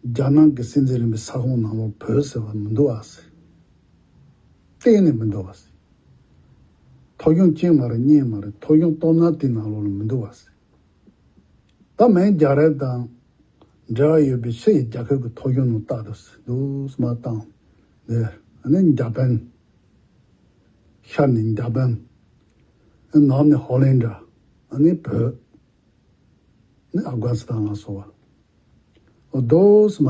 རྒྱལ་ནང་གི་སྲིད་འཛིན་རིམ་པའི་ས་ཁོངས་ནང་ལོགས་བོད་ཟེར་བ་མི་འདུག་ཨ་ཟེར། གཏན་ནས་མི་འདུག་བ་ཟེར། ཐོ་གཞུང་གཅིག་མ་རེད། གཉིས་མ་རེད། ཐོ་གཞུང་སྟོབས་ན་དེའི་ནང་ལོགས་ལ་མི་འདུག་བ་ཟེར། ད་མིང་རྒྱལ་རབས་དང་འབྲེལ་བ་ཡོད་པའི་ཕྱི་ཡི་རྒྱལ་ཁབ་ཀྱི་ཐོ་གཞུང་ནང་བལྟ་དུས་འདུག་སེ་མར་བཏང་། ནས་ཨ་ནི་འཇར་པན། ཤར་ནས་འཇར་པན། ཨ་ནི་ནུབ་ནས་ཧོ་ལན་འདྲ། ཨ་ནི་བོད། ནི་ཨབ་གྷ་སི་ཐན་ལ་སོགས་པ། འོ་དོ་སི་མ་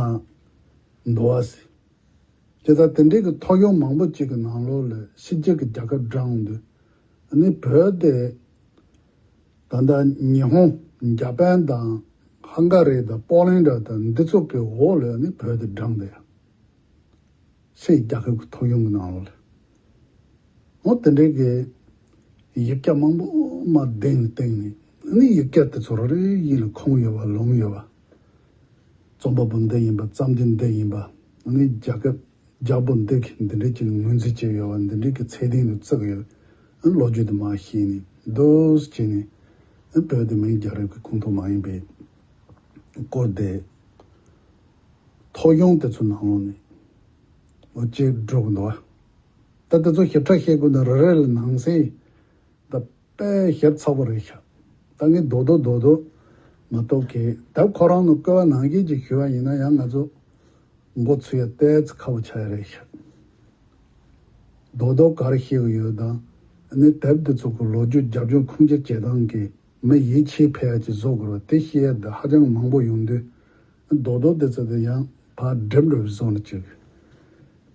འདུག་བ་སི། དེ་ལྟར་དེ་འདྲའི་གི་ཐོ་གཞུང་མང་པོ་ཅིག་གི་ནང་ལོགས་ལ་ཕྱི་རྒྱལ་གྱི་རྒྱལ་ཁབ་བགྲངས་འདུག་ནི་བོད་དེ་ད་ལྟ་ཉི་ཧོང་། འཇར་པན་དང་ཧང་ག་རི་དང་པོ་ལན་འདྲ་དང་འདི་ཚོ་གི་འོག་ལ་ནི་བོད་དེ་བགྲངས་འདུག་ཡ། ཕྱིའི་རྒྱལ་ཁབ་ཀྱི་ཐོ་གཞུང་གི་ནང་ལོགས་ལ། འོ་དེ་འདྲའི་གི་ཡིག་ཆ་མང་པོ་མར་གདན་ལ་བཏིང་ནས་ནི་ཡིག་ཆ་དེ་ཚོ་རེ་རེ་བཞིན་ལ་ཁུངས་ཡོད་པ་ལུང་ཡོད་པ། རྩོམ་པ་པོ་འདི་ཡིན་པ། བརྩམས་དོན་འདི་ཡིན་པ། ནི་རྒྱལ་ཁབ་རྒྱལ་པོ་འདི་གིས་འདི་འདྲའི་ཅིག་ངོས་འཛིན་བྱས་ཡོད་པ། འདི་འདྲའི་གི་ཚད་ལྡན་དུ་བརྩི་གི་ཡོད། ལོ་རྒྱུས་དེ་མར་ཤེས་ནས་འདུག་སེ་བྱས་ནས་བོད་དེ་མིང་རྒྱལ་རབས་ཀྱི་ཁོངས་གཏོགས་མ་ཡིན་པའི་སྐོར་དེ། ཐོ་གཞུང་དེ་ཚོ་ནང་ལོགས་ནས་འོ་ཅིག་འགྲོ་གི་འདུག་བ། ད་དེ་ཚོ་ཞིབ་ཕྲ་བཤད་དགོས་ན་རེ་རེ་ལ་ནང་གསེས་ད་དཔེ་ཞིབ་ཚགས་པོ་རེད་ཤག་ད་ངས་རྡོག་རྡོག་རྡོག་རྡོག་མ་གཏོགས་གི། ད་ཁོ་རང་ནང་བཀོད་པ་ནང་བཞིན་ཅིག་ཞུ་བ་ཡིན་ན་ཡང་ང་ཚོ་མགོ་ཚོས་ཡ་ཏོག་ཙམ་ཁག་པོ་ཆགས་ཡ་རེད་ཤག་རྡོག་རྡོག་ག་རེ་བཤད་གི་ཡོད་དང་། ཨ་ནི་དེབ་འདི་ཚོ་གི་ལོ་རྒྱུས་རྒྱབ་ལྗོངས་ཁུངས་སྐྱེལ་བྱེད་སྟངས་ཀྱི་མི་ཡིད་ཆེས་འཕེར་ཡ་ཅིག་བཟོ་དགོས་རེད་བ། དེ་བཤད་ཡ་འདི་ཧ་ཅང་མང་པོ་ཡོང་དུས། རྡོག་རྡོག་དེ་ཚོ་དེ་ཡང་ཕར་སྒྲིམ་འགྲོ་བའི་བཟོ་འདྲ་ཅིག་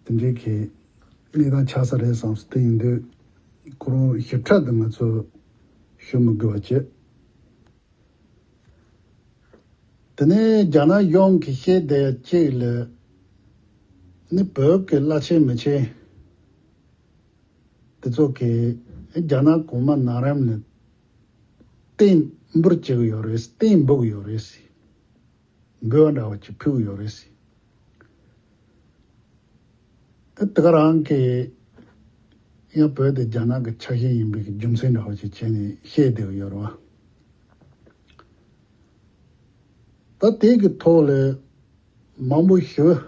དེ་འདྲའི་གི་གནས་སྟངས་ཆགས་ས་རེད་བསམ་སོང་། དེ་ཡིན་དུས་ཁོ་རང་ཞིབ་ཕྲ་དེ་ང་ཚོ་ཞུ་མི་དགོས་པ་བྱས། དེ་ནས་རྒྱ་ནག་གཞུང་གིས་བཤད་བསྡད་ཡ་གཅིག་ལ། ནི་བོད་ཀྱི་བླ་ཆེན་མི་ཆེན་དེ་ཚོ་གིས་རྒྱ་ནག་གོང་མ་ནང་རམ་ལ་རྟེན་འབུལ་བྱེད་ཀྱི་ཡོད་རེད། རྟེན་འབུལ་གྱི་ཡོད་རེད་ཟེར། འབུལ་བ་འདྲ་བ་ཅིག་ཕུལ་གྱི་ཡོད་རེད་ཟེར། ཨ། དེ་ག་རང་གིས་ཡང་བོད་དེ་རྒྱ་ནག་གི་ཆ་ཤས་ཡིན་པའི་རྒྱུ་མཚན་འདྲ་བ་ཅིག་བྱས་ནས་བཤད་བསྡད་ཀྱི་ཡོད་རེད་བ། ད་དེ་གི་ཐོག་ལ་མང་པོ་ཞུ་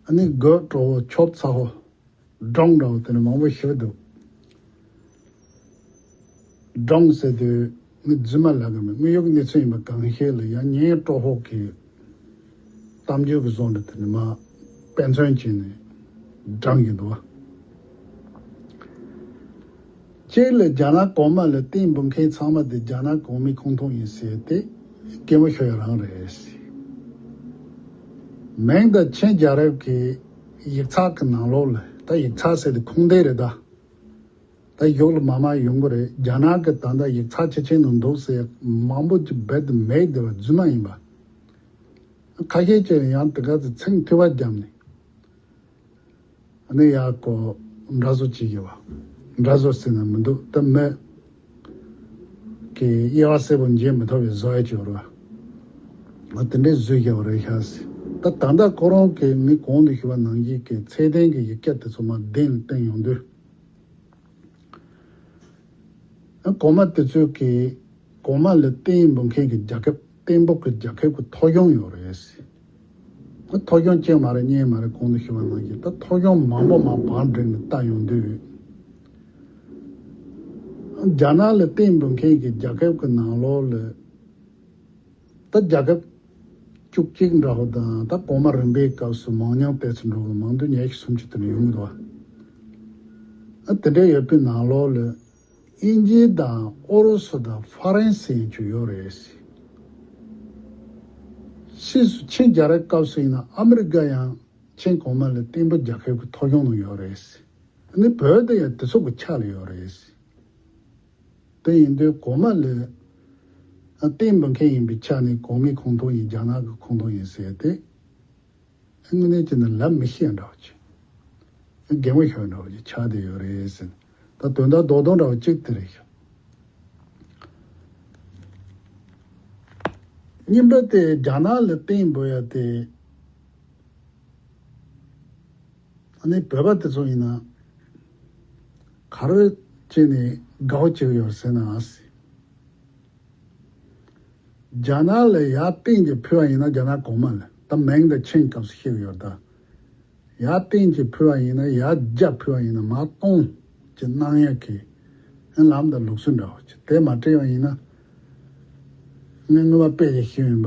ཨ་ནི་དགོད་བྲོ་བོ་ཆོབ་ཚ་བོ། སྒྲུང་འདྲ་བོ་དེ་ནི་མང་པོ་ཞིག་འདུག་སྒྲུང་ཟེར་དུས་ནི་རྫུན་མ་ལབ་གི་མེད། དངོས་ཡོད་ཀྱི་གནས་ཚུལ་ཡིན་པ་གང་ཤེས་ལ་ཡང་ཉན་སྤྲོ་ཕོག་གི་གཏམ་རྒྱུད་ཀྱི་བཟོ་འདྲ་དེ་ནི་མ་དཔེ་མཚོན་བྱས་ནས་སྒྲུང་གི་འདུག་བ། གཅིག་ལ་རྒྱ་ནག་གོང་མ་ལ་རྟེན་འབུལ་མཁན་ཚང་མ་དེ་རྒྱ་ནག་གོང་མའི་ཁོངས་གཏོགས་ཡིན་ཟེར་ཏེ་སྐད་མོ་ཤོར་ཡ་རང་རེད། མིང་དང་ཆིན་རྒྱལ་རབས་ཀྱི་ཡིག་ཚགས་ཀྱི་ནང་ལོགས་ལ། ད་ཡིག་ཚགས་ཟེར་དེ་ཁུངས་ལྡན་རེད་ད། ད་གཞུག་ལ་མར་མར་ཡོང་གི་རེད། རྒྱ་ནག་གི་ད་ལྟ་ཡིག་ཚགས་ཆེ་ཆེ་ནང་འདུག་ཟེར་མང་པོ་ཅིག་རྦད་དེ་མེད་བསྡད་པ་རྫུན་མ་ཡིན་པ། ཁ་ཤས་ཀྱིས་ཡང་དེ་ག་ཚོད་ཚིག་འཐུས་པ་བརྒྱབ་ནས། ཨ་ནི་ཡ་ཀོ་འདྲ་བཟོ་བྱེད་ཀྱི་བ། འདྲ་བཟོ་ཟེར་ན་མི་འདུག་ད་མི་གི་དབྱེ་བ་གསལ་པོ་འབྱེད་མི་ཐུབ་པའི་བཟོ་ཡ་ཅིག་ཡོད་རེད་བ། ཨ་དེ་འདྲའི་བཟོས་ཀྱི་བ་རེད་ཤག་ཟེར། ད་ད་ལྟ་ཁོ་རང་གི་ངས་གོང་དུ་ཞུས་པ་ནང་བཞིན་གྱི་ཚད་ལྡན་གྱི་ཡིག་ཆ་དེ་ཚོ་མར་གདན་ལ་བཏིང་ཡོང་དུས། ཨ་གོང་མ་དེ་ཚོས་ཀྱི་གོང་མ་ལ་རྟེན་འབུལ་མཁན་གྱི་རྒྱལ་ཁབ། རྟེན་འབུལ་གྱི་རྒྱལ་ཁབ་ཀྱི་ཐོ་གཞུང་ཡོད་རེད། ཨ་ཐོ་གཞུང་གཅིག་མ་རེད། གཉིས་མ་རེད། གོང་དུ་ཞུས་པ་ནང་བཞིན་ད་ཐོ་གཞུང་མང་པོ་མར་བང་བསྒྲིགས་ནས་བལྟ་ཡོང་དུས། རྒྱ་ནག་ལ་རྟེན་འབུལ་མཁན་གྱི་རྒྱལ་ཁབ་ཀྱི་ནང་ལོགས་ལ། ད་རྒྱལ་ཁབ་བཅུ་གཅིག་འདྲ་བོ་དང་། ད་གོང་མ་རིམ་པའི་སྐབས་སུ་མང་ཉུང་ཏོག་ཙམ་འདྲ་བོ་མང་བདུན་ཉི་ཤུ་སུམ་ཅུ་དེ་འདྲ་ཡོང་གི་འདུག་བ། ཨ་དེ་འདྲ་ཡོད་པའི་ནང་ལོགས་ལ་དབྱིན་ཇི་དང་ཨུ་རུ་སུ་དང་ཧྥ་རན་སི་ཡན་ཆོད་ཡོད་རེད། ཕྱིས་སུ་ཆིན་རྒྱལ་རབས་སྐབས་སུ་ཡིན་ན་ཨ་མི་རི་ཀ་ཡང་ཆིན་གོང་མ་ལ་རྟེན་འབུལ་རྒྱལ་ཁབ་ཀྱི་ཐོ་གཞུང་ནང་ཡོད་རེད། ཨ་ནི་བོད་དེ་ཡང་དེ་ཚོ་གི་ཆ་ལ་ཡོད་རེད། དེ་ཡིན་དུས་གོང་མ་ལ་རྟེན་འབུལ་མཁན་ཡིན་པའི་ཆ་ནས་གོང་མའི་ཁོངས་གཏོགས་ཡིན། རྒྱ་ནག་གི་ཁོངས་གཏོགས་ཡིན་ཟེར་ཏེ། དངོས་གནས་ཀྱི་ནི་ལབ་མི་ཤེས་འདྲ་བོ་ཅིག་གད་མོ་ཤོར་འདྲ་བོ་ཅིག་ཆགས་བསྡད་ཡོད་རེད་ཟེར། ད་དོན་དག་རྡོག་རྡོག་འདྲ་བོ་གཅིག་དེ་རེད་ཤག་གཉིས་པ་དེ་རྒྱ་ནག་ལ་རྟེན་འབུལ་ཡ་དེ། ཨ་ནི་བོད་པ་དེ་ཚོ་ཡིན་ན་ག་རེ་བྱས་ནས་དགའ་བོ་བྱེད་ཀྱི་ཡོད་ཟེར་ན། རྒྱ་ནག་ལ་ཡར་རྟེན་གྱི་ཕུལ་བ་ཡིན་ན། རྒྱ་ནག་གོང་མ་ལ་ད་མིང་དང་ཆིན་སྐབས་སུ་བཤད་ཀྱི་ཡོད་ད། ཡར་རྟེན་གྱི་ཕུལ་བ་ཡིན་ན། ཡར་རྒྱ་ཕུལ་བ་ཡིན་ན་མར་གཏོང་གི་གནང་ཡ་གི་ལམ་དང་ལུགས་སྲོལ་འདྲ་བོ་ཅིག་དེ་མ་སྤྲད་པ་ཡིན་ན། ངས་སྔོན་མ་དཔེ་ཞིག་ཞུས་ཡིན་པ།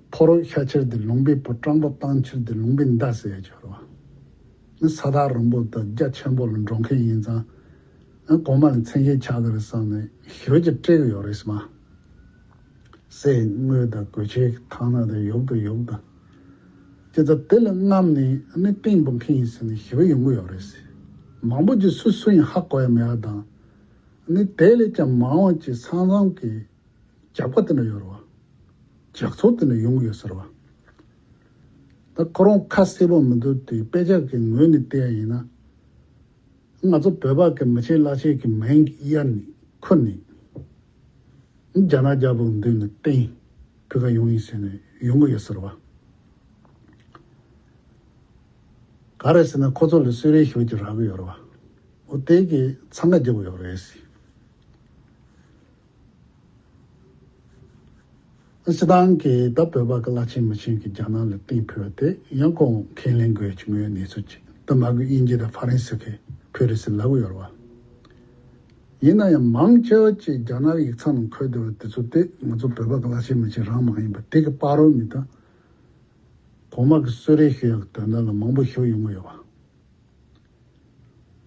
ཕོ་རོག་ཤ་ཁྱེར་དེ་ལུང་པའི་བུ། སྤྲང་པོ་སྟག་ཁྱེར་དེ་ལུང་པའི་མདའ་ཟེར་ཡ་ཅིག་ཡོད་རེད་བ། ནི་ས་ཐག་རིང་པོ་དང་རྒྱ་ཆེན་པོ་ལ་འགྲོ་མཁན་ཡིན་ཙང་། ཨ་གོང་མ་ལ་མཚན་ཞེན་ཆགས་ཀྱི་རེད་བསམ་ནས་ཞེ་པོ་ཅིག་སྤྲད་ཀྱི་ཡོད་རེད་ཟེར་མ། སའི་དངུལ་དང་གོས་ཆེན་ཐང་ནག་དང་ཡོག་དང་ཡོག་དང་། ཅི་ཙམ་དེ་ལ་རྔམ་ནས་ནི་རྟེན་འབུལ་མཁན་ཡིན་ཟེར་ནས་ཞེ་པོ་ཡོང་གི་ཡོད་རེད་ཟེར། མང་པོ་ཅིག་སུ་སུ་ཡིན་ཧ་གོ་ཡ་མེད་པ་དང་། ནི་དེ་ལས་ཀྱང་མང་བ་ཅིག་ས་མཚམས་ཀྱི་ཇག་པ་དེ་འདྲ་ཡོད་རེད་བ། ཇག་ཚོགས་དེ་འདྲ་ཡོང་གི་ཡོད་ཟེར་བ། ད་ཁོ་རང་ཁ་གསལ་པོ་མི་འདུག་དེ་དཔེ་ཆ་གི་ངོས་ནས་བལྟས་ཡ་ཡིན་ན། ང་ཚོ་བོད་པ་གི་མི་ཆེན་བླ་ཆེན་གི་མིང་གཡར་ནས་ཁུར་ནས། རྒྱ་ནག་རྒྱལ་པོ་མདུན་ནས་རྟེན་ཕུལ་ག་ཡོང་ཡིན་ཟེར་ནས་ཡོང་གི་ཡོད་ཟེར་བ། ག་རེ་ཟེར་ན་ཁོ་ཚོ་ལ་གསོལ་རས་ཞུ་རྒྱུ་རག་གི་ཡོད་རེད་བ། འོ་དེ་གི་འཚང་ཁ་རྒྱབ་ཀྱི་ཡོད་རེད་ཟེར། སྤྱི་བཏང་གི་ད་བོད་པ་གི་བླ་ཆེན་མི་ཆེན་གི་རྒྱ་ནག་ལ་རྟེན་ཕུལ་བ་དེ་ཡང་ཁོང་ཁས་ལེན་དགོས་ཀྱི་ངོས་གནས་ཚུལ་ཅིག་ད་མ་གི་དབྱིན་ཇི་དང་ཧྥ་རན་སི་གི་ཕུལ་རེད་ཟེར་ལབ་ཀྱི་ཡོད་རེད་བ། ཡིན་ན་ཡང་མང་ཆེ་བ་ཅིག་རྒྱ་ནག་གི་ཡིག་ཚང་ནང་འཁོད་བསྡད་པ་དེ་ཚོ་དེ་ང་ཚོ་བོད་པ་གི་བླ་ཆེན་མི་ཆེན་རང་མ་ཡིན་པ་དེ་གི་པར་རོ་ནི་ད། གོང་མ་གི་གསོལ་རས་ཞུ་ཡག་གི་དོན་དག་ལ་མང་པོ་ཞིག་ཡོང་གི་ཡོད་པ།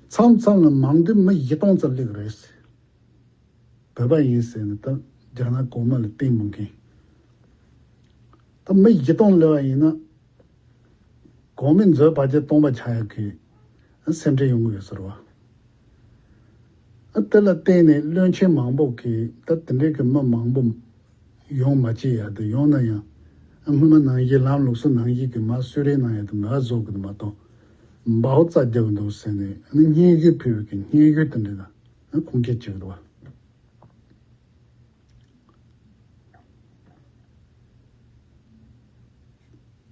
མཚམས་མཚམས་ལ་མང་དུས་མི་བཞི་སྟོང་ཙམ་སླེབས་རེད། བོད་པ་ཡིན་ཟེར་ནས་ད་རྒྱ་ནག་གོང་མ་ལ་རྟེན་འབུལ་མཁན། ད་མི་བཞི་སྟོང་སླེབས་པ་ཡིན་ན། གོང་མའི་མཛོད་བར་ཆད་སྟོང་པ་ཆགས་ཡག་གི་སེམས་ཁྲལ་ཡོང་གི་ཡོད་ཟེར་བ། ཨ་དེ་ལ་བརྟེན་ནས་བློན་ཆེན་མང་པོ་གིས་ད་དེ་འདྲའི་གི་མི་མང་པོ་ཡོང་མ་བྱེད་ཡ་དེ། ཡོང་ན་ཡང་ཨ་སྔོན་མ་ནང་བཞིན་ལམ་ལུགས་སྲོལ་ནང་བཞིན་གི་མར་གསོལ་རས་གནང་ཡ་དེ་མར་བཟོ་གི་འདུག་མ་གཏོགས། འབའ་བོ་རྩ་རྒྱག་གི་འདུག་ཟེར་ནས་ཨ་ནི་སྙན་ཞུ་ཕུལ་བའི་གི་སྙན་ཞུ་དེ་འདྲ་དང་ཨ་ཁུངས་སྐྱེལ་བྱེད་ཀྱི་འདུག་བ།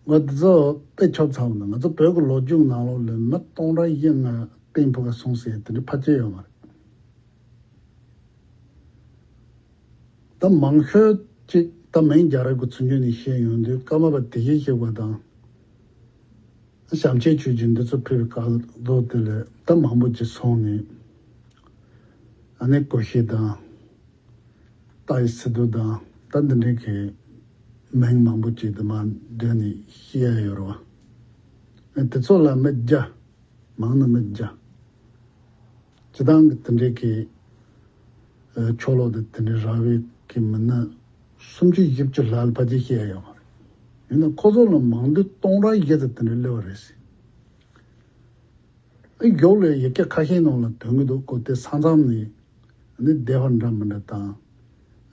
ང་ཚོ་དཔེ་ཆ་ཚང་ན་ང་ཚོ་བོད་ཀྱི་ལོ་རྒྱུས་ནང་ལོགས་ལ་མི་སྟོང་ཕྲག་བཞི་ལྔ་རྟེན་ཕུལ་ག་སོང་ཟེར་དེ་འདྲ་ཕལ་ཆེར་ཡོད་མ་རེད། ད་མང་ཤོས་ཅིག་ད་མིང་རྒྱལ་རབས་ཀྱི་ཚུལ་འཇོག་ནས་བཤད་ཡོང་དུས་ཀརྨ་པ་བདེ་གཤེགས་ཞིག་པ་དང་། བྱམས་ཆེན་ཆོས་ཀྱི་འདི་ཚོ་ཕུལ་བའི་སྐབས་ཐོག་དེ་ལ་ད་མང་པོ་ཅིག་སོང་ནས། ཨ་ནི་ཀོ་ཤེ་དང་། ཏཱ་ཡི་སི་ཏུ་དང་། ད་འདི་འདྲའི་གི་མིང་མང་པོ་ཅིག་དུ་མ་འདོན་ནས་བཤད་ཡ་ཡོད་རེད་བ། ཨ་དེ་ཚོ་ལ་མི་རྒྱ། མང་ན་མི་རྒྱ། སྤྱི་བཏང་གི་དེ་འདྲའི་གི་ཨ་ཆོ་ལོ་དེ་དེ་འདྲའི་ར་བའི་གི་མི་སྣ་སུམ་ཅུ་བཞི་བཅུ་ལྷག་ལ་ཕལ་ཆེར་བཤད་ཡ་ཡོད་མ་རེད། ཡིན་ན་ཁོ་ཚོ་ལ་མང་དུ་སྟོང་ཕྲག་བཞི་ཙམ་དེ་འདྲའི་སླེབས་པ་རེད་ཟེར། ཨ་མགྱོགས་ལས་ཡི་གེ་ཁ་ཤས་ནང་ལ་དོན་གི་འདུག་གོ། དེ་ས་མཚམས་ནས་ནི་སྡེ་བ་འདྲ་མི་འདྲ་དང་།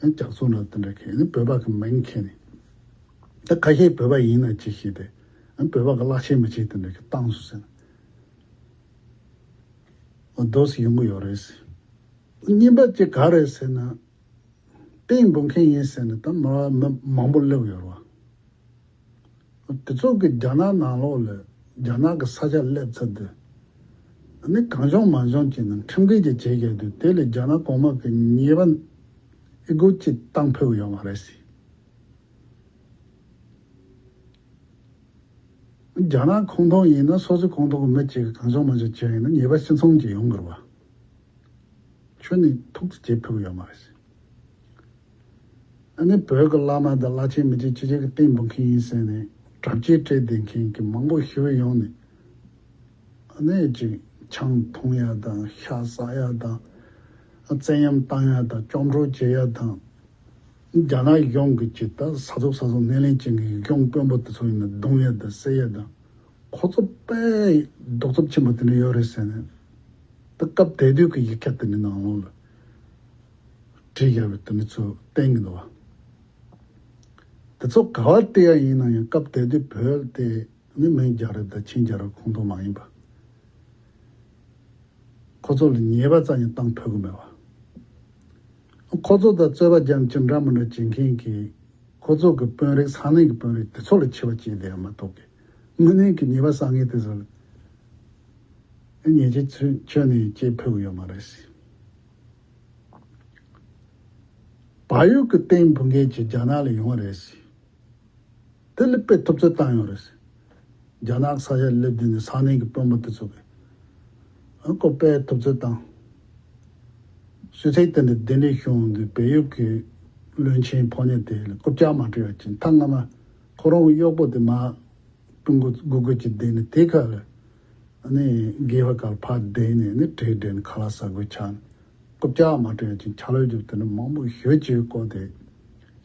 ཨ་ཇག་ཚོགས་འདྲ་དེ་འདྲ་གི་ནི་བོད་པ་གི་མིང་ཁྱེར་ནས། ད་ཁ་ཤས་བོད་པ་ཡིན་ན་ཅི་ཞིག་དེ། ཨ་བོད་པ་གི་བླ་ཆེན་མི་ཆེན་དེ་འདྲ་གི་བཏང་སོང་ཟེར་ན། འོ་དོ་སི་ཡོང་གི་ཡོད་རེད་ཟེར། གཉིས་པ་ཅིག་ག་རེད་ཟེར་ན། ཏེང་འབུམ་མཁན་ཡིན་ཟེར་ནས་ད་མ་མ་མང་པོ་སླེབས་ཡོད་རེད་བ། དེ་ཚོ་གི་རྒྱ་ནག་ནང་ལོགས་ལ་རྒྱ་ནག་གི་ས་ཆ་སླེབས་ཚར་དུས། ཨ་ནི་གང་བྱུང་མང་བྱུང་བྱས་ནས་ཁྲིམས་འགལ་གྱི་བྱེད་བཞག་དུས་དེ་ལ་རྒྱ་ནག་གོང་མ་གི་ཉེས་པ་ཨི་གོ་ཅིག་བཏང་ཕོད་ཀྱི་ཡོད་མ་རེད་ཟེར། རྒྱ་ནག་ཁོངས་གཏོགས་ཡིན་ན་སོ་སོའི་ཁོངས་གཏོགས་ཀྱི་མི་གཅིག་གིས་གང་བྱུང་མང་བྱུང་བྱས་ཡིན་ན་ཉེས་པ་ཅི་མཚུངས་ཀྱི་ཡོང་དགོས་རེད་བ། ཁྱོད་ནི་ཐུགས་སུ་བྱེད་ཕོད་ཀྱི་ཡོད་མ་རེད་ཟེར། ཨ་ནི་བོད་ཀྱི་བླ་མ་དང་བླ་ཆེན་མི་ཆེན་ཆེ་ཆེ་གི་ཏེང་འབུམ་མཁན་ཡིན་ཟེར་ནས་གྲབས་ཆེ་སྤྲད་བསྡད་མཁན་གྱི་མང་པོ་ཞེ་པོ་ཡོང་ནས། ཨ་ནི་ཅིག་ཆང་འཐུང་ཡ་དང་ཤ་ཟ་ཡ་དང་། བཙན་གཡེམ་བཏང་ཡ་དང་བཅོམ་འཕྲོག་བྱེད་ཡ་དང་། རྒྱ་ནག་གཞུང་གི་ཅིག་ད་ས་ཚོགས་ས་ཚོགས་སྣེ་ལེན་བྱེད་མཁན་གྱི་གཞུང་དཔོན་པོ་དེ་ཚོ་ཡིན་ན་རྡུང་ཡ་དང་བསད་ཡ་དང་། ཁོ་ཚོ་དཔེ་གདུག་རྩུབ་ཆེན་པོ་དེ་འདྲ་ཡོད་རེད་ཟེར་ནས། ད་སྐབས་དེ་དུས་ཀྱི་ཡིག་ཆ་དེ་འདྲའི་ནང་ལོགས་ལ་བྲིས་བཞག་པའི་དེ་འདྲ་ཚོ་བསྟན་གྱི་འདུག་བ། དེ་ཚོ་ག་བ་བལྟས་ཡ་ཡིན་ན་ཡང་སྐབས་དེ་དུས་བོད་དེ་ནི་མིང་རྒྱལ་རབས་དང་ཆིང་རྒྱལ་རབས་ཁོངས་གཏོགས་མ་ཡིན་པ། ཁོ་ཚོ་ལ་ཉེས་པ་རྩ་ནས་བཏང་ཕོད་ཀྱི་མེད་པ། ཁོ་ཚོ་དང་རྩོད་པ་རྒྱག་མཁན་འདྲ་མི་འདྲ་བྱེད་མཁན་གྱིས་ཁོ་ཚོ་གི་དཔོན་རིགས་ས་གནས་ཀྱི་དཔོན་རིགས་དེ་ཚོ་ལ་ཆེ་བ་བྱས་བསྡད་ཡ་མ་གཏོགས་ཀྱི་དངོས་གནས་ཀྱི་ཉེས་པ་བསགས་མཁན་དེ་ཚོ་ལ་ཉེས་ཆད་ཚུན་ཆད་ནས་བཅད་ཕོད་ཀྱི་ཡོད་མ་རེད། བལ་ཡུལ་གྱི་ཏེང་འབུམ་མཁན་གྱིས་རྒྱ་ནག་ལ་ཡོང་བ་རེད། དེ་ལ་དཔེ་ཐུབ་ཚོད་བཏང་ཡོད་རེད། རྒྱ་ནག་ས་ཆ་སླེབས་དུས་ནས་ས་གནས་ཀྱི་དཔོན་པོ་དེ་ཚོ་གིས་ཨ་ཁོ་དཔེ་ཐུབ་ཚོད་བཏང་། སུད་སི་དེ་འདྲ་གདན་འདྲེན་བྱུང་དུས་བལ་ཡུལ་གྱི་བློན་ཆེན་ཕོ་ཉ་དེ་ལ་རྐུབ་བཀྱག་མ་སྤྲད་པ་བྱས། ད་སྔ་མ་ཁོ་རང་གི་གཡོག་པོ་དེ་མར་སྤུན་དགུ་དགུ་དགུ་ཅིག་བསྡད་ནས་དེ་ཁ་ལ། ཨ་ནི་སྒལ་པ་ག་ལ་ཕར་བསྡད་ནས་ནི་གྲལ་བསྒྲིགས་ནས་ཁ་ལག་ཟ་དགོས་ཆགས་ནས། རྐུབ་བཀྱག་མ་སྤྲད་ཅིང་ཆ་ལག་རྒྱུག་དེ་འདྲ་མང་པོ་ཞེ་ཅིག་བཀོལ་ཏེ་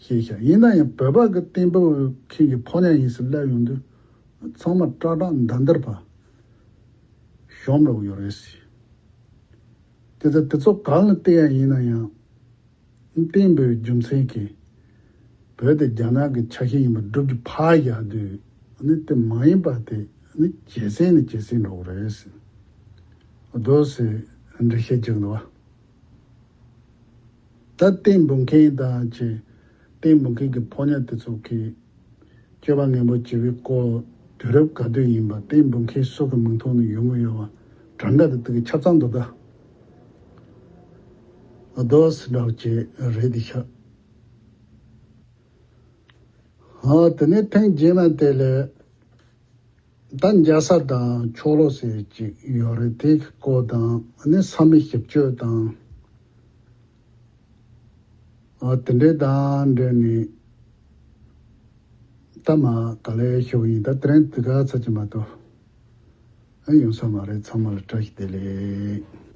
བཤད་ཤག་ཡིན་ན་ཡང་བོད་པ་གི་ཏེང་འབུམ་མཁན་གྱི་ཕོ་ཉ་ཡིན་ཟེར་སླེབས་ཡོང་དུས་ཚང་མ་སྐྲག་སྐྲག་འདར་འདར་བ་གཞོམ་འགྲོ་གི་ཡོད་རེད་ཟེར། དེ་ཚོ་དེ་ཚོ་གང་ལ་བལྟས་ཡ་ཡིན་ན་ཡང་། ཏེང་འབུམ་རྒྱུ་མཚན་གྱིས་བོད་དེ་རྒྱ་ནག་གི་ཆ་ཤས་ཡིན་པ་སྒྲུབ་རྒྱུ་ཕར་བཞག་དུས་ནི་དེ་མ་ཡིན་པ་དེ་ནི་ཇེ་སེང་ནས་ཇེ་སེང་འགྲོ་གི་རེད་ཟེར། འོ་དོ་ཟེར་འགྲེལ་བཤད་བྱེད་ཀྱི་འདུག་བ། ད་ཏེང་འབུམ་མཁན་དང་བཅས་ཏེང་འབུམ་མཁན་གྱི་ཕོ་ཉ་དེ་ཚོ་གིས་སྤྱོད་པ་ངན་པ་བྱེད་པའི་སྐོར་དུས་རབས་ག་དུས་ཡིན་པ་ཏེང་འབུམ་མཁན་སུ་གི་མིང་ཐོག་ནས་ཡོང་གི་ཡོད་པ་གྲངས་ཀ་དེ་དག་གི་ཆ་ཚང་དུ་ད་རྡོ་སི་འདྲ་བ་བྱས་རེད་དེ་ཤག་ཨ་དེ་ནས་ཐེངས་རྗེས་མ་དེ་ལས་ད་འཇའ་ས་དང་ཆོ་ལོ་ཟེར་ཅིག་ཡོད་རེད། དེ་གི་སྐོར་དང་ཨ་ནི་བསམ་མེད་ཞིབ་དཔྱོད་དང་། ཨ་དེ་འདྲའི་དང་འབྲེལ་ནས་ད་མ་ག་ལེ་ཞུ་གི་ཡིན། ད་དེ་རིང་དེ་ག་ཚོད་ཅིག་མ་གཏོགས་ཨ་ཡོང་ས་མ་རེད། ཚང་མ་ལ་བཀྲ་ཤིས་བདེ་ལེགས།